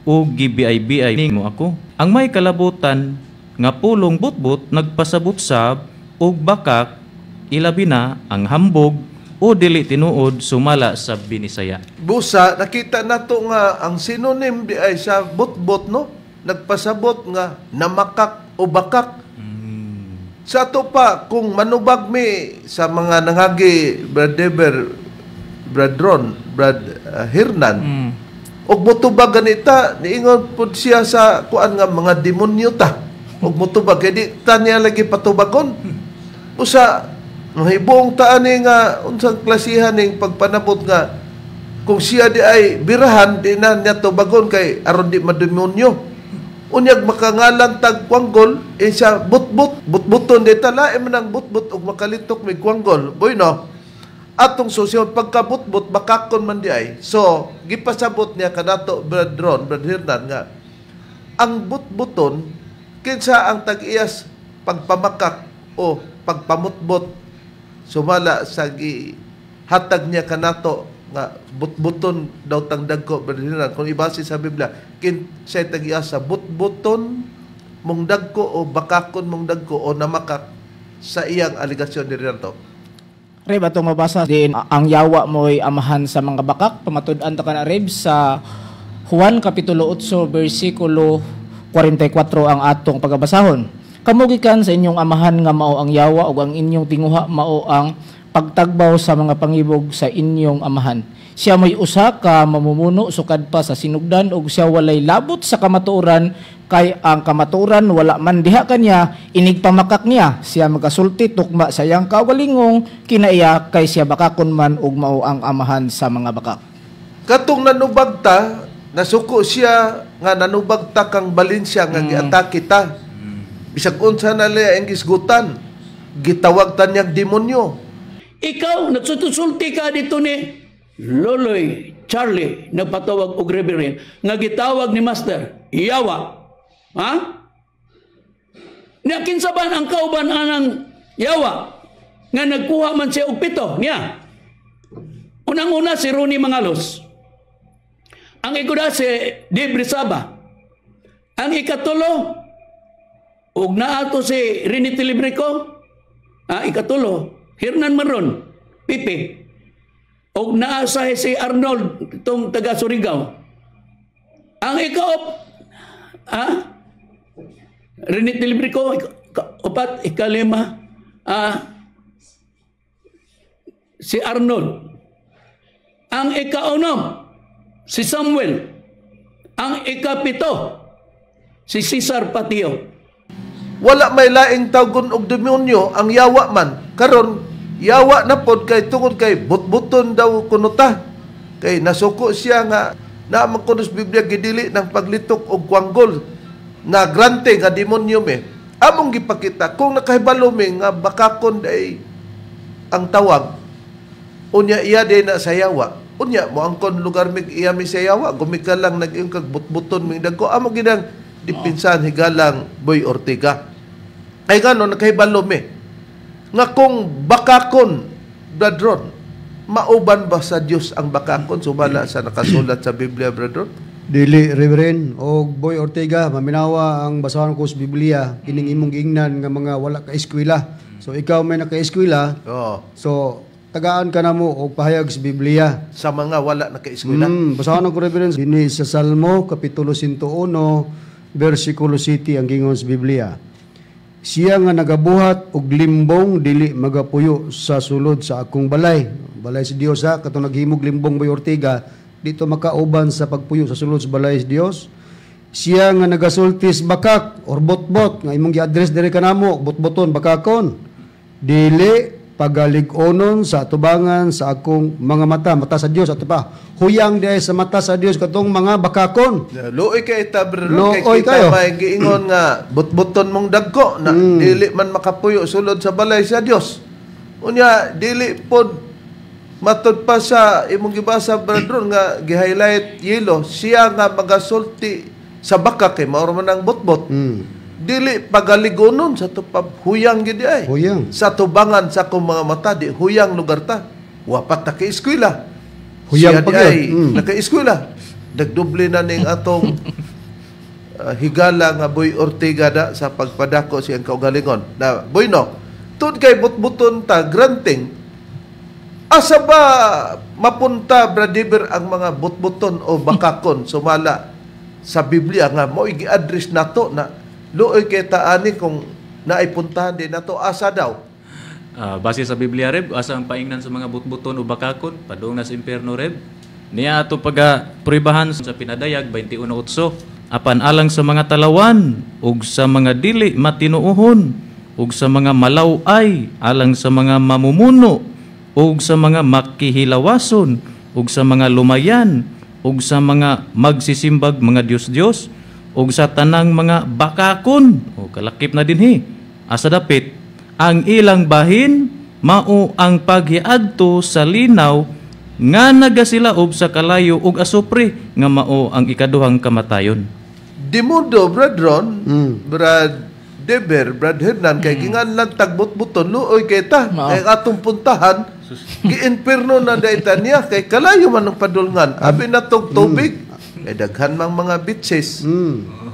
o gibiay-biay nimo ako. Ang may kalabutan nga pulong butbut nagpasabot sab og bakak, ilabi na ang hambog o dili tinuod sumala sa Binisaya. Busa nakita nato nga ang synonym di ay sa butbot, no, nagpasabot nga namakak o bakak. Sa ato pa kung manubag mi sa mga nangagi, Brad Dever, Brad Ron, Brad Hernan, og motubag ganita, niingon pud siya sa kuan nga mga demonyo ta. Og motubag kay di ta niya lagi patubagon. Usa mahibong ta ani nga unsang klasihan ning pagpanabot nga kung siya di ay birahan di na niya tubagon kay aron di mademonyo. Unyag makangalan tag kwanggol eh siya butbut butbuton di ta lain man ang butbut og makalitok may kwanggol. Boy no. Atong susyon pagkabutbut bakakon man di ay. So gipasabot niya kanato, Brad Ron, Brad Hernan, nga ang butbuton kinsa ang tag-iyas pagpamakak o pagpamutbot sumala sa gihatag niya kanato nga butbuton daw tang dagko, Brother? Kung ibase sa Biblia, kin siya tag-iasa, butbuton mong dagko o bakakon mong dagko o namakak sa iyang aligasyon diri nato? Reb, atong mabasa din ang yawa mo'y amahan sa mga bakak. Pamatud-an ta kana, Reb, sa Juan Kapitulo 8 versikulo 44 ang atong pagabasahon. Kamo gikan sa inyong amahan nga mao ang yawa ug ang inyong tinguha mao ang pagtagbaw sa mga pangibog sa inyong amahan. Siya mo'y usa ka mamumuno sukad pa sa sinugdan ug siya walay labot sa kamatuoran kay ang kamatuoran wala man diha kanya. Inig pamakak niya, siya magasulti tukma sa iyang kaugalingong kinaiya kay siya bakakon man ug mao ang amahan sa mga bakak. Katong nanubag ta, nasuko siya nga nanubag ta kang Valencia nga giatake ta. Bisag unsa na liya ang gisgutan, gitawag ta niyang demonyo. Ikaw, nagsulti ka dito ni Loloy Charlie, nagpatawag og reverend, nga gitawag ni Master, yawa. Ha? Nya kinsa ban ang kauban anang yawa nga nagkuha man siya og pito niya? Unang-una si Ronnie Mangalos. Ang ikuda si Dave Rizaba. Ang ikatulo ug naato si Rini Tilibrico. Ah, ikatulo, Hernan Maron, Pipe. Og naa sa si Arnold itong taga Surigao. Ang ikaop, ah, Rini Tilibrico, upat, ikalima, ah, si Arnold. Ang ikaunom, si Samuel. Ang ikapito, si Cesar Patio. Wala may laing tawgon og demonyo ang yawa man. Karon yawa na pod kay tungod kay butbuton daw kuno ta. Kay nasuko siya nga naa man kuno sa Biblia gidili ng paglitok og kwanggol na grante nga demonyo me. Among gipakita kung nakahibalo mi nga bakakon day ang tawag, unya iya day na sa yawa, unya mo angkon lugar mig iya mi sa yawa, gumika lang nag kag butbuton mig dagko. Amo ginang dipinsan higalang Boy Ortega kay ngano nakahibalo mi nga kung bakakon, brethren, mauban ba sa Dios ang bakakon sumala sa nakasulat sa Biblia, brethren? Dili, Reverend og Boy Ortega, maminawa ang basahan ko sa Biblia kining imong giingnan nga mga wala ka eskwela. So ikaw may naka-eskwela, so tagaan ka na mo og pahayag sa Biblia. Sa mga wala naka-eskwela. Basahan ko, Reverend, dinhi sa Salmo kapitulo 101 versikulo 7 ang gingon sa Biblia. Siya nga nagabuhat og limbong dili magapuyo sa sulod sa akong balay. Balay sa Dios ha, katong naghimog limbong, Boy Ortega, dito makauban sa pagpuyo sa sulod sa balay sa Dios. Siya nga nagasultis bakak or botbot nga imong gi-address diri kanamo, botboton, bakakon. Dili pagalig-onon sa atubangan sa akong mga mata, mata sa Dios ato pa. Huyang diay sa mata sa Dios katong mga bakakon. Luoy kay ta, brethren, kay Luoy kita kayo. May giingon nga butbuton mong dagko na dili man makapuyo sulod sa balay sa Dios. Unya dili pod matud pa sa imong gibasa, brethren, nga gi-highlight yellow, siya nga magasulti sa baka kay mao man ang butbot. Dili pagaligonon sa tupab, huyang gid ay. Huyang. Sa tubangan sa akong mga mata, di huyang lugar ta. Wapat ta kay eskwela. Huyang Siya pa di gyud. ay naka-eskwela. Nagdoble na ning atong higala nga Boy Ortega da sa pagpadako siyang kaugalingon. Na Boy no, tud kay butbuton ta granting, asa ba mapunta, Bradiber, ang mga butbuton o bakakon sumala sa Biblia nga mo gi-address nato na luoy kay taani kung naipuntahan din nato, asa daw? Ah, base sa Biblia, Reb, asa ang paingnan sa mga butbuton o bakakon? Padung na sa impierno, Reb. Niya ato paga pruibahan sa Pinadayag 21:8. Apan alang sa mga talawan ug sa mga dili matinuohon ug sa mga malaw-ay, alang sa mga mamumuno ug sa mga makihilawason ug sa mga lumayan ug sa mga magsisimbag mga Dios-Dios ug sa tanang mga bakakon o kalakip na dinhi asa dapit, ang ilang bahin mao ang paghiadto sa linaw nga nagasilaob sa kalayo ug asupre nga mao ang ikaduhang kamatayon. Dimundo, brethren, Brad Deber, Brad Hernan, kay ginganlan tagbot-buton, luoy kay ta. Mao. Kay atong puntahan, giinperno na dayta niya, kay kalayo man ang padulngan. Abi na tog tubig, kay daghan mang mga beaches,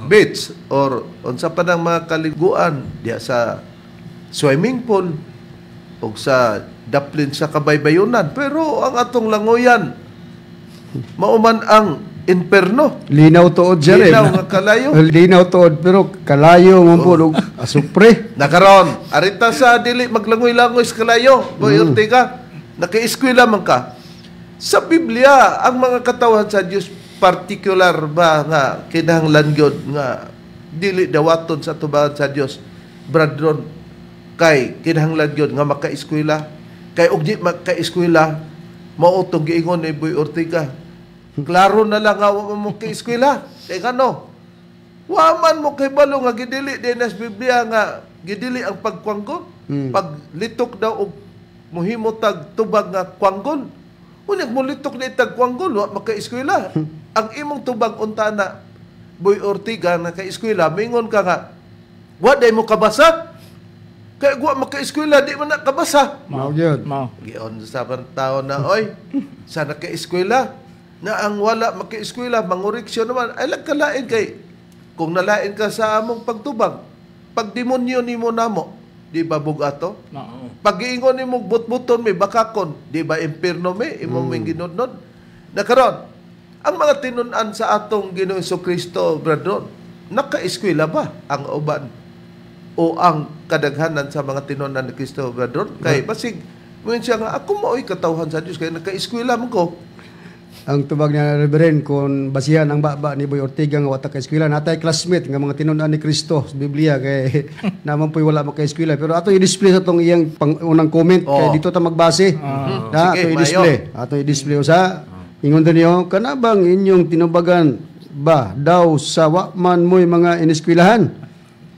beach, or unsa pa nang mga kaliguan, diya sa swimming pool, o sa daplin sa kabaybayunan. Pero ang atong langoyan, mauman ang inperno. Linaw tuod siya rin. Linaw nga kalayo. Linaw tuod pero kalayo mo po og asupre. Nakaron, arita sa dili maglangoy-langoy sa kalayo. Boy Ortega, naka-eskwela man ka. Sa Biblia, ang mga katawhan sa Dios, particular ba nga kinahanglan gyud nga dili dawaton sa tubangan sa Dios, Bradron, kay kinahanglan gyud nga maka-eskwela? Kay og di maka-eskwela, mao tong giingon ni Boy Ortega. Klaro na lang nga wa mo ka-eskwela. Kay ngano? Wa man mo kay balo nga gidili din sa Biblia nga gidili ang pagkwanggol. Paglitok daw og muhimo tag tubag nga kwanggol. Unya mo litok ni tag kwanggol, wa maka-eskwela. Ang imong tubag unta na, Boy Ortega, naka-eskwela, mingon ka nga wa day mo kabasa. Kay wa maka-eskwela, di man na kabasa. Mao gyud. Mao. Gion sa tao na, oy, sa naka-eskwela, na ang wala maka-eskwela, mangoreksyon naman, ay lagkalain kay, kung nalain ka sa among pagtubag, pag demonyo nimo namo, di ba bugato? Mao. Pag giingon nimo butbuton may bakakon, di ba impierno may imo may ginudnod? Nakaron, ang mga tinun-an sa atong Ginoong Kristo, brethren, naka-eskwela ba ang uban o ang kadaghanan sa mga tinun-an ni Kristo, brethren? Kay basig mo siya nga ako mao'y katawhan sa Dios kay naka-eskwela man ko. Ang tubag niya, Reverend, kung basihan ang baba ni Boy Ortega nga wa ta ka-eskwela, natay classmate nga mga tinun-an ni Kristo sa Biblia kay naman po'y wala maka-eskwela. Pero ato i-display sa tong iyang unang comment kay dito ta magbase. Na, Sige, ato i-display. Ato i-display sa ingon niyo, kana bang inyong tinubagan ba daw sa wa man mo'y mga ineskwelahan?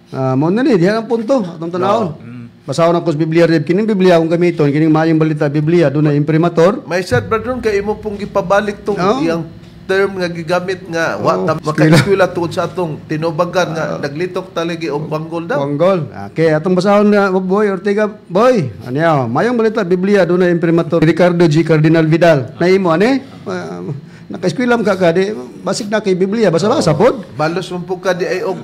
Ah, mao na ni diha ang punto atong tanawon. Basahon ako sa Biblia, Rev. Kining Biblia akong gamiton, kining Maayong Balita Biblia, doon na imprimatur. May sad, brethren, kay imo pong gipabalik tong iyang term nga gigamit nga wa ta maka-eskwela tungod sa atong tinubagan nga naglitok taligi og banggol daw. Wanggol. Okay, atong basahon na, Boy Ortega, Boy. Ano Maayong Balita Biblia, doon na imprimatur Ricardo G. Cardinal Vidal. Naimo ane? Naka-eskwela ka ka di basig na kay Biblia, basa-basa pod. Balos man po ka di ay og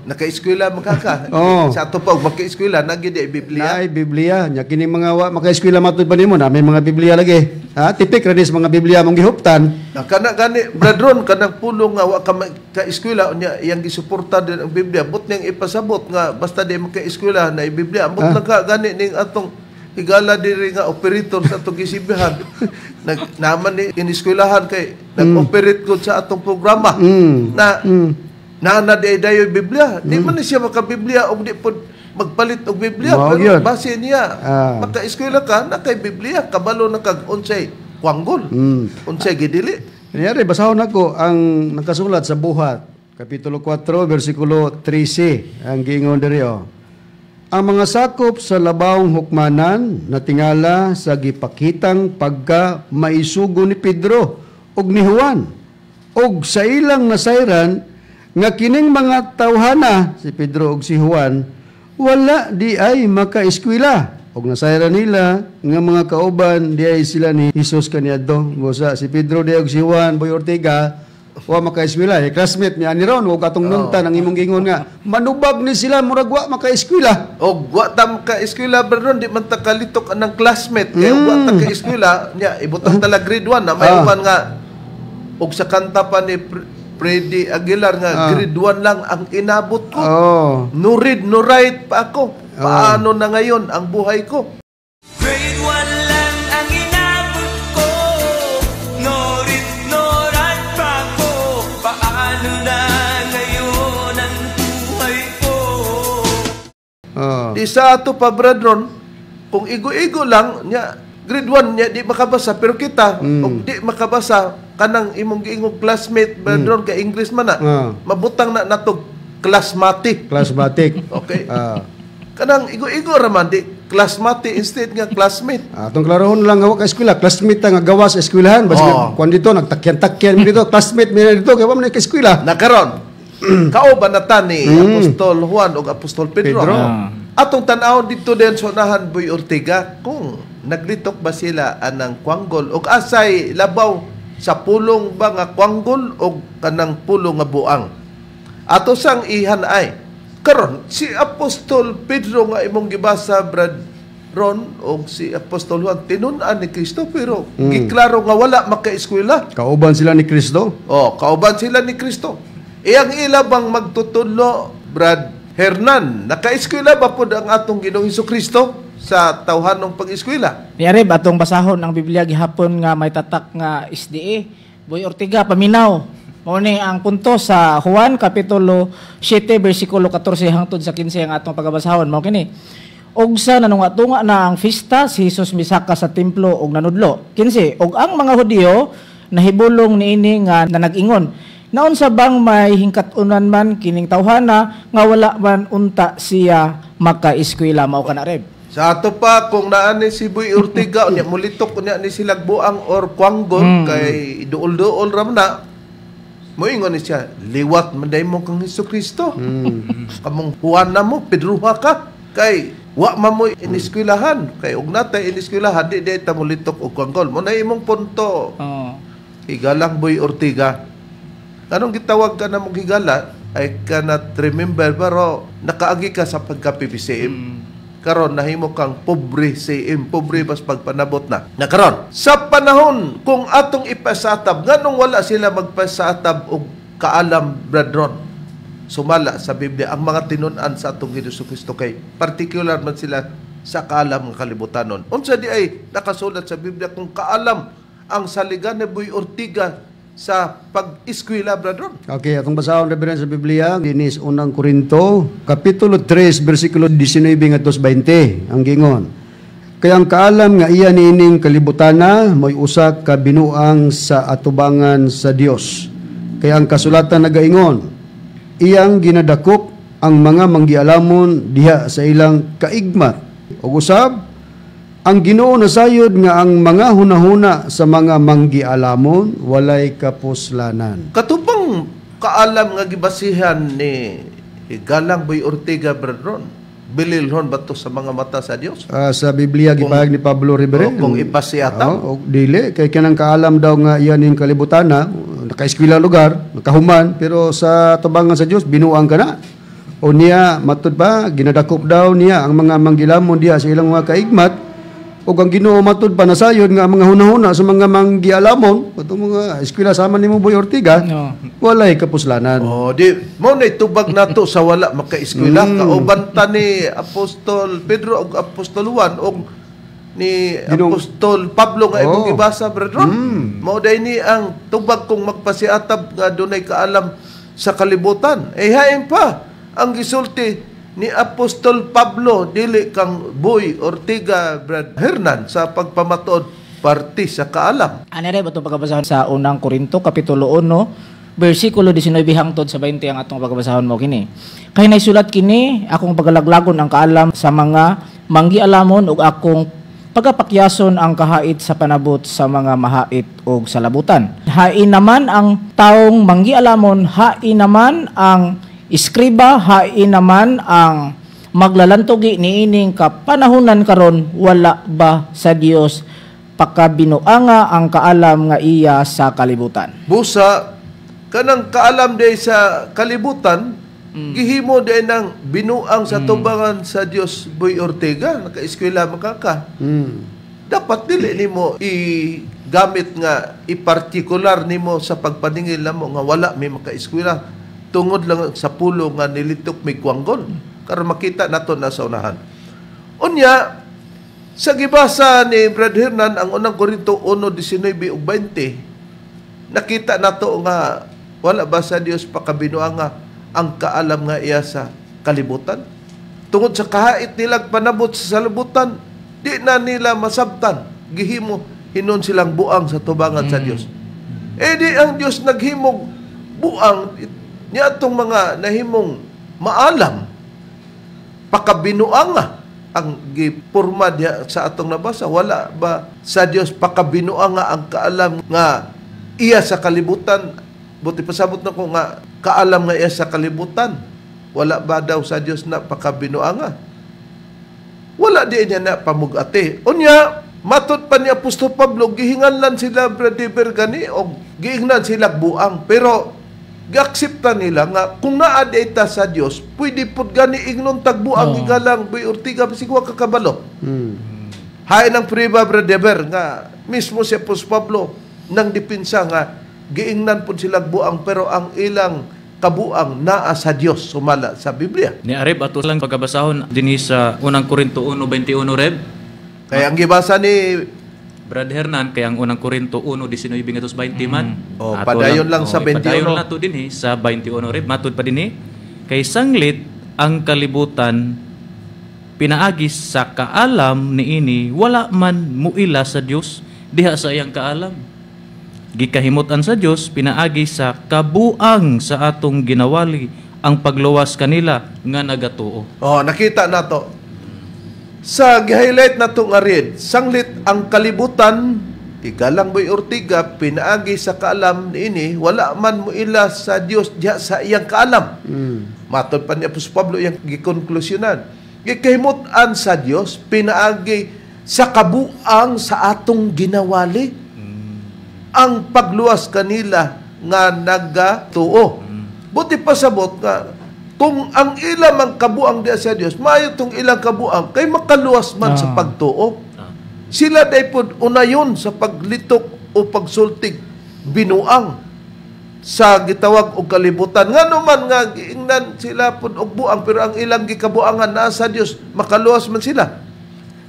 naka-eskwela man ka ka. Sa ato pa og maka-eskwela na gid ay Biblia. Naay Biblia. Nya kini mga wa maka-eskwela matud pa nimo na may mga Biblia lagi. Ha, tipik ra ni sa mga Biblia mong gihuptan. Na kana gani, brethren, kanang pulong nga wa ka ka-eskwela unya iyang gisuporta din ang Biblia, but niyang ipasabot nga basta di maka-eskwela na Biblia, ambot lang ka gani ning atong higala diri nga operator sa atong gisibihan, nag naman ni ineskwelahan kay nag-operate ko sa atong programa na na na di dayo Biblia, di man ni siya maka-Biblia og di pod magpalit og Biblia, Mao pero gyud. base niya maka-eskwela ka na kay Biblia, kabalo na kag unsay kwanggol, unsay gidili. Kunyari, basahon ako ang nakasulat sa Buhat, Kapitulo 4, versikulo 13, ang giingon diri oh. Ang mga sakop sa labawong hukmanan natingala sa gipakitang pagka maisugo ni Pedro ug ni Juan ug sa ilang nasayran nga kining mga tawhana, si Pedro ug si Juan, wala di ay makaeskwela ug nasayran nila nga mga kauban di ay sila ni Jesus kaniadto. Busa si Pedro di ug si Juan, Boy Ortega, wa makaeskwela. Eh, classmate niya ni ron ug atong nuntan ang imong gingon nga manubag ni sila murag wa makaeskwela. Og wa ta ka eskwela, brethren, di man ta kalitok anang classmate kay wa ta ka eskwela nya ibutang tala grade 1 na may uban nga og sa kanta pa ni Freddie Aguilar nga grade 1 lang ang inabot ko. No read, no write pa ako. Paano na ngayon ang buhay ko? Grade 1 lang ang inabot ko. No read, no write pa ko. Paano na ngayon ang buhay ko? Di sa ato pa, brethren, kung igo-igo lang nya grade 1 nya di makabasa, pero kita og di makabasa kanang imong giingong classmate, brethren, kay English man na, mabutang na natog classmatic. Classmatic. Okay. Kanang igo-igo ra man di classmate instead nga classmate. Atong klarohon lang nga wa ka eskwela, classmate ta nga gawas sa eskwelahan, basta kuan dito nagtakyan-takyan mi dito, classmate mi dito kay wa man ka eskwela. Nakaron. Kauban na ta ni Apostol Juan ug Apostol Pedro. Pedro. Atong tan-awon dito din sa unahan, Boy Ortega, kung naglitok ba sila anang kwanggol og asay labaw sa pulong ba nga kwanggol o kanang pulong nga buang. Ato sang ihanay. Karon si Apostol Pedro nga imong gibasa, Brad Ron, og si Apostol Juan tinun-an ni Kristo pero giklaro nga wala makaeskwela. Kauban sila ni Kristo. Oh, kauban sila ni Kristo. Iyang ila bang magtutudlo, Brad Hernan, nakaeskwela ba pod ang atong Ginoong Kristo sa tawhanong pag-eskwela? Ni Areb, atong basahon ang Biblia gihapon nga may tatak nga SDA. Boy Ortega, paminaw. Mao ni ang punto sa Juan kapitulo 7 bersikulo 14 hangtod sa 15 ang atong pagabasahon. Mao kini. Og sa nanunga-tunga na ang fiesta, si Jesus misaka sa templo og nanudlo. 15. Og ang mga Hudiyo nahibulong niini nga nanag-ingon, "Naunsa bang may hingkat-unan man kining tawhana nga wala man unta siya makaeskwela?" Mao kana, Reb. Sa ato pa kung naa ni si Boy Ortega, unya mulitok unya ni silag buang or kwanggol kay duol-duol ram na. Moingon ni siya, "Liwat man day mo kang Hesus Kristo. Kamong Juan na mo, Pedroha ka. Kay wa man mo iniskwelahan. Kay og natay iniskwelahan, di di ta mulitok og kwanggol." Mo na imong punto. Higalang Boy Ortega. Anong gitawag ka na mong higala? I cannot remember, pero nakaagi ka sa pagka-PBCM. Karon nahimo kang pobre CM, pobre bas pagpanabot na. Na karon, sa panahon kung atong ipasatab, nganong wala sila magpasatab og kaalam, Brad Ron? Sumala sa Biblia ang mga tinun-an sa atong Ginoong Kristo kay particular man sila sa kaalam ng kalibutanon. Unsa di ay nakasulat sa Biblia kung kaalam ang saligan ni Boy Ortiga sa pag-eskwela, Brad Ron? Okay, atong basahon, Reverend, sa Biblia, dinis Unang Korinto, Kapitulo 3, versikulo 19 ngadto sa 20, ang gingon: "Kay ang kaalam nga iya niining kalibutana mo'y usa ka binuang sa atubangan sa Dios. Kay ang kasulatan nagaingon, 'Iyang ginadakop ang mga manggialamon diha sa ilang kaigmat.' Ug usab, 'Ang Ginoo nasayod nga ang mga hunahuna sa mga manggialamon walay kapuslanan.'" Katong kaalam nga gibasihan ni Galang Boy Ortega, Brad Ron, bililhon ba to sa mga mata sa Dios? Sa Biblia gipahayag ni Pablo, Reverend. Oh, kung ipasiatam. Oo, og dili kay kanang kaalam daw nga iyan ning kalibutana, nakaeskwela lugar, nakahuman, pero sa tubangan sa Dios binuang ka na. O niya matud pa ginadakop daw niya ang mga manggilamon diha sa ilang mga kaigmat, ug ang Ginoo matud pa nasayod nga ang mga hunahuna sa mga manggialamon, katong mga eskwela sama nimo, Boy Ortiga, No. walay kapuslanan. Oh, di mo na tubag nato sa wala makaeskwela, kauban ta ni Apostol Pedro ug Apostol Juan ug ni Apostol Pablo nga imong gibasa, Brad Ron. Mao day ni ang tubag kung magpasiatab nga dunay kaalam sa kalibutan. Eh hain pa ang gisulti ni Apostol Pablo, dili kang Boy Ortega, Brad Hernan, sa pagpamatuod parte sa kaalam. Ano rin ba itong pagkabasahon sa Unang Korinto, Kapitulo 1, versikulo 19 hangtod sa 20 ang atong pagkabasahon mo kini. "Kay naisulat kini, 'Akong pagalaglagon ang kaalam sa mga manggialamon ug akong pagapakyason ang kahait sa panabot sa mga mahait og salabutan.' Hain naman ang taong manggialamon, hain naman ang iskriba, hain naman ang maglalantugi niining kapanahunan karon, wala ba sa Dios pakabinuanga ang kaalam nga iya sa kalibutan?" Busa kanang kaalam day sa kalibutan gihimo day ng binuang sa tubangan sa Dios. Boy Ortega, nakaeskwela man ka. Dapat dili nimo i-gamit nga i-partikular nimo sa pagpaningil namo nga wala may makaeskwela tungod lang sa pulo nga nilitok may kwanggol. Karon makita nato na sa unahan. Unya sa gibasa ni Brad Hernan ang Unang Korinto 1:19 ug 20, nakita nato nga wala ba sa Dios pakabinuanga ang kaalam nga iya sa kalibutan? Tungod sa kahait nilang panabot sa salibutan, di na nila masabtan. Gihimo hinon silang buang sa tubangan sa Dios. Eh di ang Dios naghimog buang niya atong mga nahimong maalam, pakabinuanga ang gipurma diha sa atong nabasa. Wala ba sa Dios pakabinuanga ang kaalam nga iya sa kalibutan? Buti pasabot na ko nga kaalam nga iya sa kalibutan? Wala ba daw sa Dios na pakabinuanga? Wala di niya na pamugati. Unya, matod pa ni Apostol Pablo, gihinganlan sila Brother gani o giingnan sila buang. Pero giaksepta nila nga kung naa di ta sa Dios, pwede pud gani ingnon tagbuang. Oo. Igalang Boy Ortiga bisig wa kakabalo. Hain ang priba, Brother, nga mismo si Apostol Pablo nang dipinsa nga giingnan pud sila buang, pero ang ilang kabuang naa sa Dios sumala sa Biblia. Ni Areb, ato lang pagkabasahon dinhi sa unang Korinto 1:21, Reb. Kaya ang gibasa ni Brad Hernan, kay ang unang Korinto 1:19 ngadto 20 man. Oh, Ato padayon lang sa oh, padayon 21. nato dinhi sa 21, Reb. Matud pa dinhi kay sanglit ang kalibutan pinaagi sa kaalam niini wala man muila sa Dios diha sa iyang kaalam. Gikahimutan sa Dios pinaagi sa kabuang sa atong ginawali ang pagluwas kanila nga nagatuo. Oh, nakita nato. Sa gi-highlight nato nga read, sanglit ang kalibutan, igalang Boy Ortiga, pinaagi sa kaalam niini, wala man muila sa Dios diha sa iyang kaalam. Matod pa ni Apostol Pablo iyang gikonklusyonan. Gikahimutan sa Dios pinaagi sa kabuang sa atong ginawali ang pagluwas kanila nga nagatuo. Buti pasabot nga kung ang ilang ang kabuang diha sa Dios, maayo tong ilang kabuang kay makaluwas man sa pagtuo. Sila day pod unayon sa paglitok o pagsultig binuang sa gitawag og kalibutan. Ngano man nga giingnan sila pod og buang, pero ang ilang gikabuangan naa sa Dios, makaluwas man sila.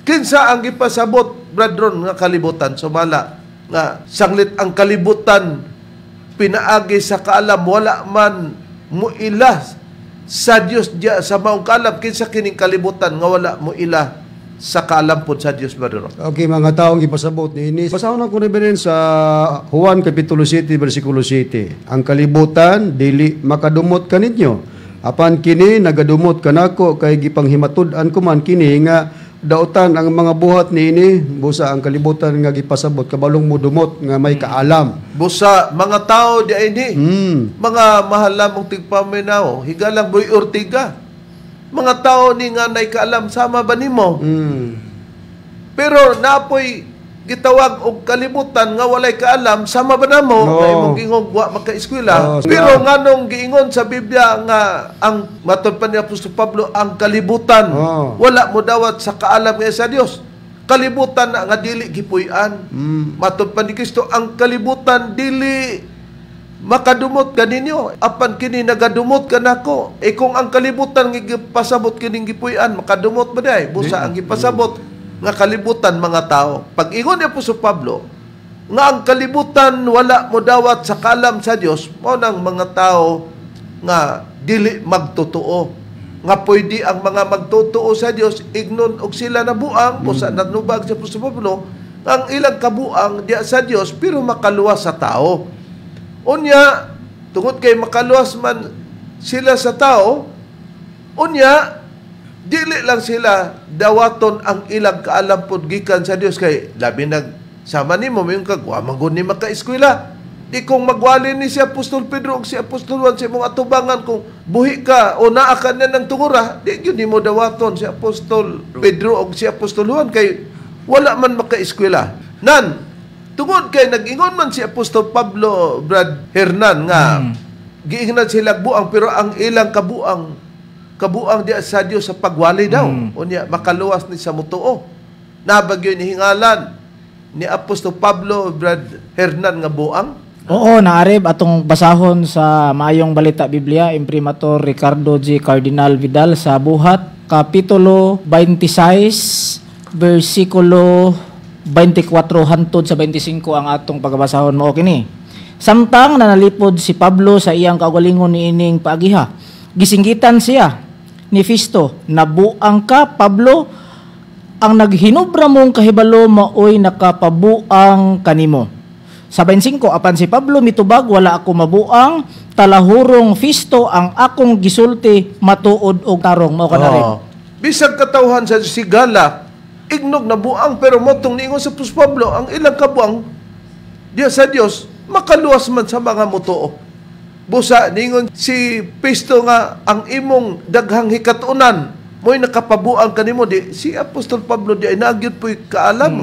Kinsa ang gipasabot, brethren, nga kalibutan sumala nga sanglit ang kalibutan pinaagi sa kaalam wala man muila sa Dios diya sa maong kaalam? Kinsa kining kalibutan nga wala muila sa kaalam pod sa Dios, brethren? Okay, mga taong ipasabot niini. Basahon ako, Reverend, sa Juan Kapitulo 7, versikulo 7. Ang kalibutan, dili makadumot kaninyo. Apan kini, nagadumot kanako, kay gipanghimatud-an ko man kini nga dautan ang mga buhat niini. Busa ang kalibutan nga gipasabot, kabalong mudumot nga may kaalam. Busa mga tao di ini, mga mahal lamong tigpaminaw, higalang Boy Ortiga, mga tao ni nga nay kaalam sama ba nimo? Pero napoy gitawag og kalibutan nga walay kaalam sama ba namo? No. Nga imong giingong wa makaeskwela. Oh, pero nganong giingon sa Biblia nga ang matod pa ni Apostol Pablo ang kalibutan wala mo dawat sa kaalam nga sa Dios? Kalibutan na nga dili gipuy-an. Matod pa ni Kristo, ang kalibutan dili makadumot kaninyo, apan kini nagadumot kanako. E kung ang kalibutan nga gipasabot kining gipuy-an makadumot ba day? Busa ang gipasabot nga kalibutan mga tao. Pag ingon ni Apostol Pablo nga ang kalibutan wala mo dawat sa kalam sa Dios, mao nang mga tao nga dili magtotoo, nga pwede ang mga magtotoo sa Dios ignon og sila nabuang. Busa nanubag sa Apostol Pablo ang ilang kabuang diya sa Dios pero makaluwas sa tao. Unya, tungod kay makaluwas man sila sa tao, unya dili lang sila dawaton ang ilang kaalam pod gikan sa Dios, kay labi nag sama nimo mayon kag wa man gud ni makaeskwela. Di kung magwali ni si Apostol Pedro ug si Apostol Juan sa imong atubangan kung buhi ka o naa ka na ng tungura, di gyud nimo dawaton si Apostol Pedro ug si Apostol Juan kay wala man makaeskwela. Nan tungod kay nag-ingon man si Apostol Pablo, Brad Hernan, nga giingnan sila buang pero ang ilang kabuang kabuang diya sa Dios sa pagwali daw. Unya makaluwas ni sa mutuo. Nabagyo ni hingalan ni Apostol Pablo, Brad Hernan, nga buang? Oo, naarib atong basahon sa Maayong Balita Biblia, Imprimatur Ricardo G. Cardinal Vidal, sa Buhat, Kapitulo 26, versikulo 24 hantod sa 25 ang atong pagabasahon, mao kini. Samtang nanalipod si Pablo sa iyang kaugalingon niining paagiha, gisinggitan siya ni Festo, "Nabuang ka, Pablo, ang naghinubra mong kahibalo maoy nakapabuang kanimo." Sa 25, apan si Pablo mitubag, "Wala ako mabuang, talahurong Festo, ang akong gisulti matuod og tarong." Mao ka na rin. Oh. Bisag katawhan sa sigala, ignog na buang, pero motong niingon sa Apostol Pablo, ang ilang kabuang diya sa Dios makaluwas man sa mga mutuo. Busa ningon si Pisto nga ang imong daghang hikatunan mo'y nakapabuang kanimo, di si Apostol Pablo di ay nagyud po'y kaalam.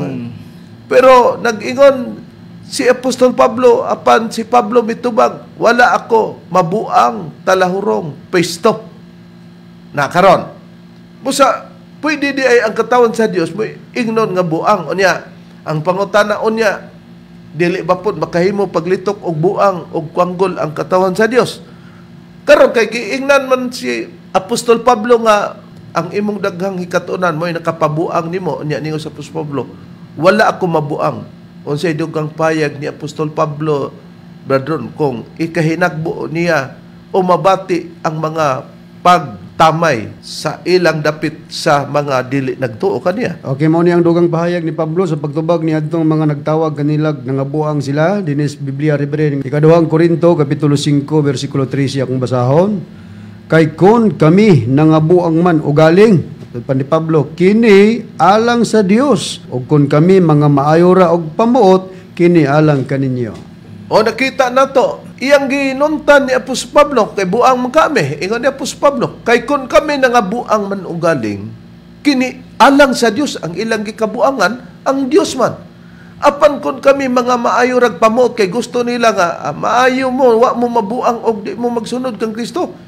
Pero nag-ingon si Apostol Pablo, apan si Pablo mitubag, "Wala ako mabuang, talahurong Pisto." Na karon, busa pwede di ay ang katawan sa Dios mo ingnon nga buang. Unya ang pangutana, unya dili ba pod makahimo paglitok og buang og kwanggol ang katawan sa Dios? Karon kay giingnan man si Apostol Pablo nga ang imong daghang hikatunan mo'y nakapabuang nimo, unya ningon sa Apostol Pablo, "Wala ako mabuang." Unsay dugang payag ni Apostol Pablo, brethren, kung ikahinagbo niya o mabati ang mga pagtamay sa ilang dapit sa mga dili nagtuo kaniya? Okay, mao ni ang dugang pahayag ni Pablo sa pagtubag ni adtong mga nagtawag kanilag nangabuang sila dinis Biblia Reverend. Ikaduhang Korinto kapitulo 5 bersikulo 13 akong basahon. Kay kon kami nangabuang man ugaling, pa ni Pablo, kini alang sa Dios, ug kon kami mga maayo ra og pamuot, kini alang kaninyo. O nakita na to, iyang ginuntan ni Apostol Pablo, kay buang man kami. Ingon ni Apostol Pablo, kay kung kami nangabuang man ugaling, kini alang sa Dios. Ang ilang gikabuangan, ang Dios man. Apan kung kami mga maayo rag pamuot, kay gusto nila nga maayo mo, wa mo mabuang og di mo magsunod kang Kristo.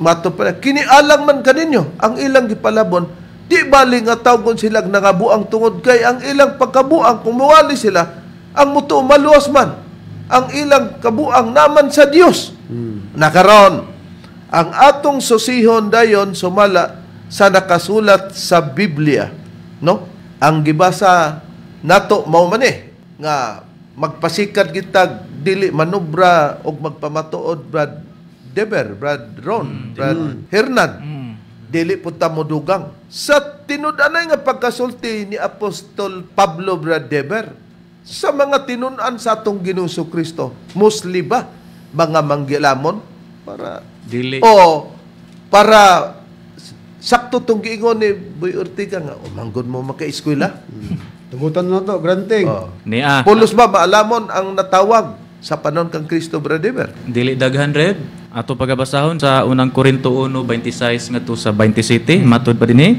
Mato pa, kini alang man kaninyo. Ang ilang gipalabon, di bali nga tawgon sila nangabuang tungod kay ang ilang pagkabuang, kung muwali sila, ang mutuo maluwas man. Ang ilang kabuang naman sa Dios. Nakaron, ang atong susihon dayon sumala sa nakasulat sa Biblia, no? Ang gibasa nato mao man eh nga magpasikat kita dili manubra og magpamatuod, Brad Deber, Brad Ron, Brad Hernan. Dili pud ta modugang. Sa tinud-anay nga pagkasulti ni Apostol Pablo, Brad Deber, sa mga tinun-an sa atong Ginoong Kristo, mostly ba mga manggilamon para Dili. o para sakto tong giingon ni Boy Ortega nga umanggod mo maka-eskwela? Tugutan na to, granting. Oh. Nia. Pulos ba maalamon ang natawag sa panon kang Kristo, Brad Deber? Dili daghan, Reb. Ato pagabasahon sa unang Korinto 1:26 ngadto sa 27, matud pa dinhi.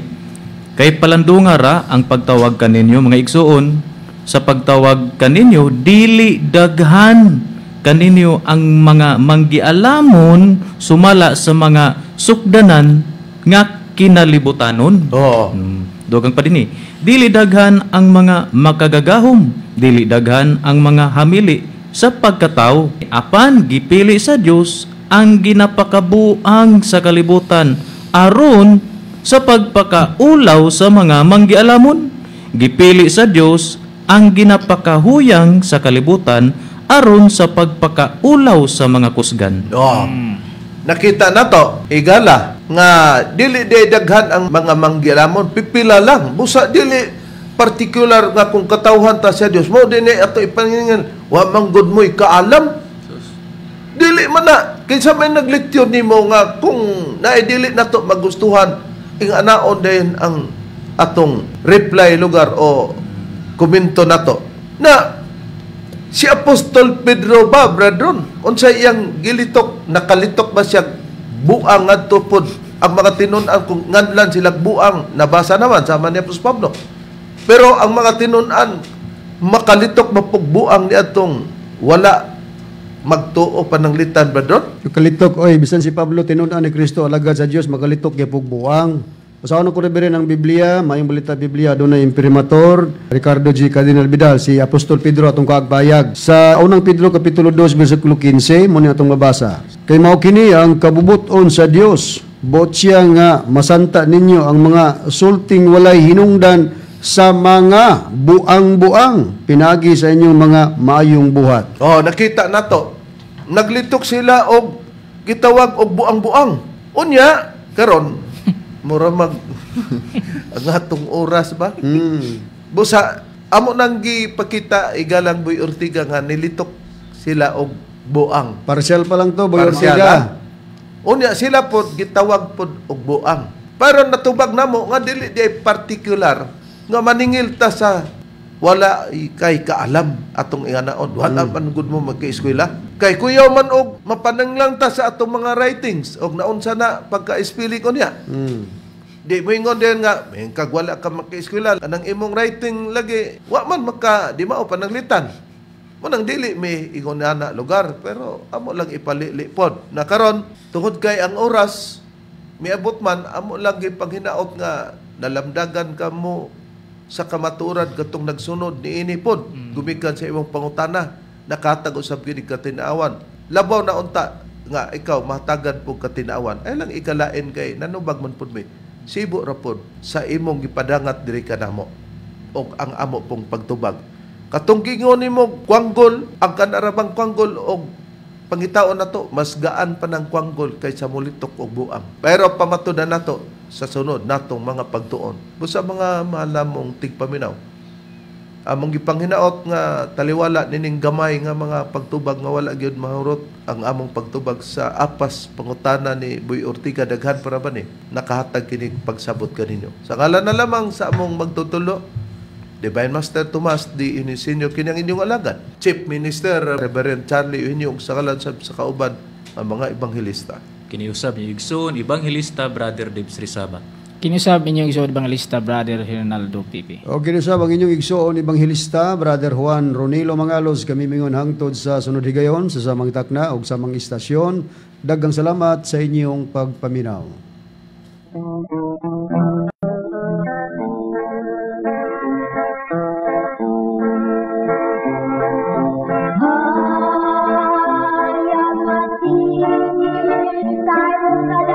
Kay palandunga ra ang pagtawag kaninyo, mga igsuon. Sa pagtawag kaninyo, dili daghan kaninyo ang mga manggialamon sumala sa mga sukdanan nga kinalibutanon. Oo. Dugang pa dinhi. Dili daghan ang mga makagagahom, dili daghan ang mga hamili sa pagkatao. Apan gipili sa Dios ang ginapakabuang sa kalibutan aron sa pagpakaulaw sa mga manggialamon. Gipili sa Dios ang ginapakahuyang sa kalibutan aron sa pagpakaulaw sa mga kusgan. Oh. Nakita na to, igala, nga dili di daghan ang mga manggilamon, pipila lang. Busa dili particular nga kung katawhan ta sa Dios mo dinhi ato ipangingan, wa man gud mo'y kaalam. Dili man na kinsa may naglityon nimo nga kung naay dili nato magustuhan, inganaon din ang atong reply lugar o komento nato. Na si Apostol Pedro ba, brethren, unsa iyang gilitok? Nakalitok ba siya buang ngadto pod ang mga tinun-an kung nganlan sila buang? Nabasa naman sama ni Apostol Pablo. Pero ang mga tinun-an makalitok mapugbuang niadtong wala magtuo pananglitan, brethren? Makalitok, oy, bisan si Pablo tinun-an ni Kristo, alagad sa Dios, makalitok gyapog buang. Basahon ko rin ang Biblia, Maayong Balita Biblia, adunay imprimatur, Ricardo G. Cardinal Vidal, si Apostol Pedro atong kaagbayag. Sa unang Pedro kapitulo 2 bersikulo 15, mo ni atong mabasa. Kay mao kini ang kabubuton sa Dios, buot siya nga masanta ninyo ang mga sulting walay hinungdan sa mga buang-buang pinagi sa inyong mga maayong buhat. Oh, nakita na to. Naglitok sila og gitawag og buang-buang. Unya, karon mura mag ang atong oras ba? Busa amo nang gipakita, igalang Boy Ortiga, nga nilitok sila og buang. Partial pa lang to, Boy Partial, Ortiga. ah. Unya sila pod gitawag pod og buang. Pero natubag namo nga dili di ay particular nga maningil ta sa wala kay kaalam atong inganaon. Wala man gud mo magka-eskwela. Kay kuyaw man og mapananglang ta sa atong mga writings og naunsa na pagka-spelling ko niya. Di mo ingon din nga may kag wala ka maka-eskwela anang imong writing lagi wa man maka di mao pananglitan. Mo nang dili may ingon na lugar, pero amo lang ipalili pod. Na karon, tungod kay ang oras miabot man, amo lang gipanghinaot nga nalamdagan kamo sa kamatuoran katong nagsunod niini pod gumikan sa imong pangutana, nakatag usab gid katinaawan. Labaw na unta nga ikaw mahatagan pug katinaawan ay lang ikalain kay nanubag man pud mi sibo ra pod sa imong gipadangat diri kanamo og ang amo pong pagtubag. Katong gingon nimo kwanggol, ang kanarabang kwanggol og pangitaon nato, mas gaan pa ng kwanggol kaysa mulitok og buang. Pero pamatudan nato sa sunod natong mga pagtuon. Busa mga malamong tigpaminaw, among gipanghinaot nga taliwala nining gamay nga mga pagtubag nga wala gyud mahurot ang among pagtubag sa apas pangutana ni Boy Ortiga, daghan para ba ni nakahatag kini pagsabot kaninyo. Sa ngalan na lamang sa among magtutulo, Divine Master Tomas D. Inisinyo, kini ang inyong alagad, Chief Minister Reverend Charlie Eugenio, ug sa ngalan sa kauban ang mga ebanghelista. Kiniusab niyo igsoon, Ebanghelista Brother Debs Rizaba. Kiniusab inyong igsoon, Evangelista Brother Hernaldo Pipi. O kinusab ang inyong igsoon, Ebanghelista Brother Juan Ronilo Mangalos, kami mingon hangtod sa sunod higayon sa samang takna ug samang istasyon. Daghang salamat sa inyong pagpaminaw. Tayo.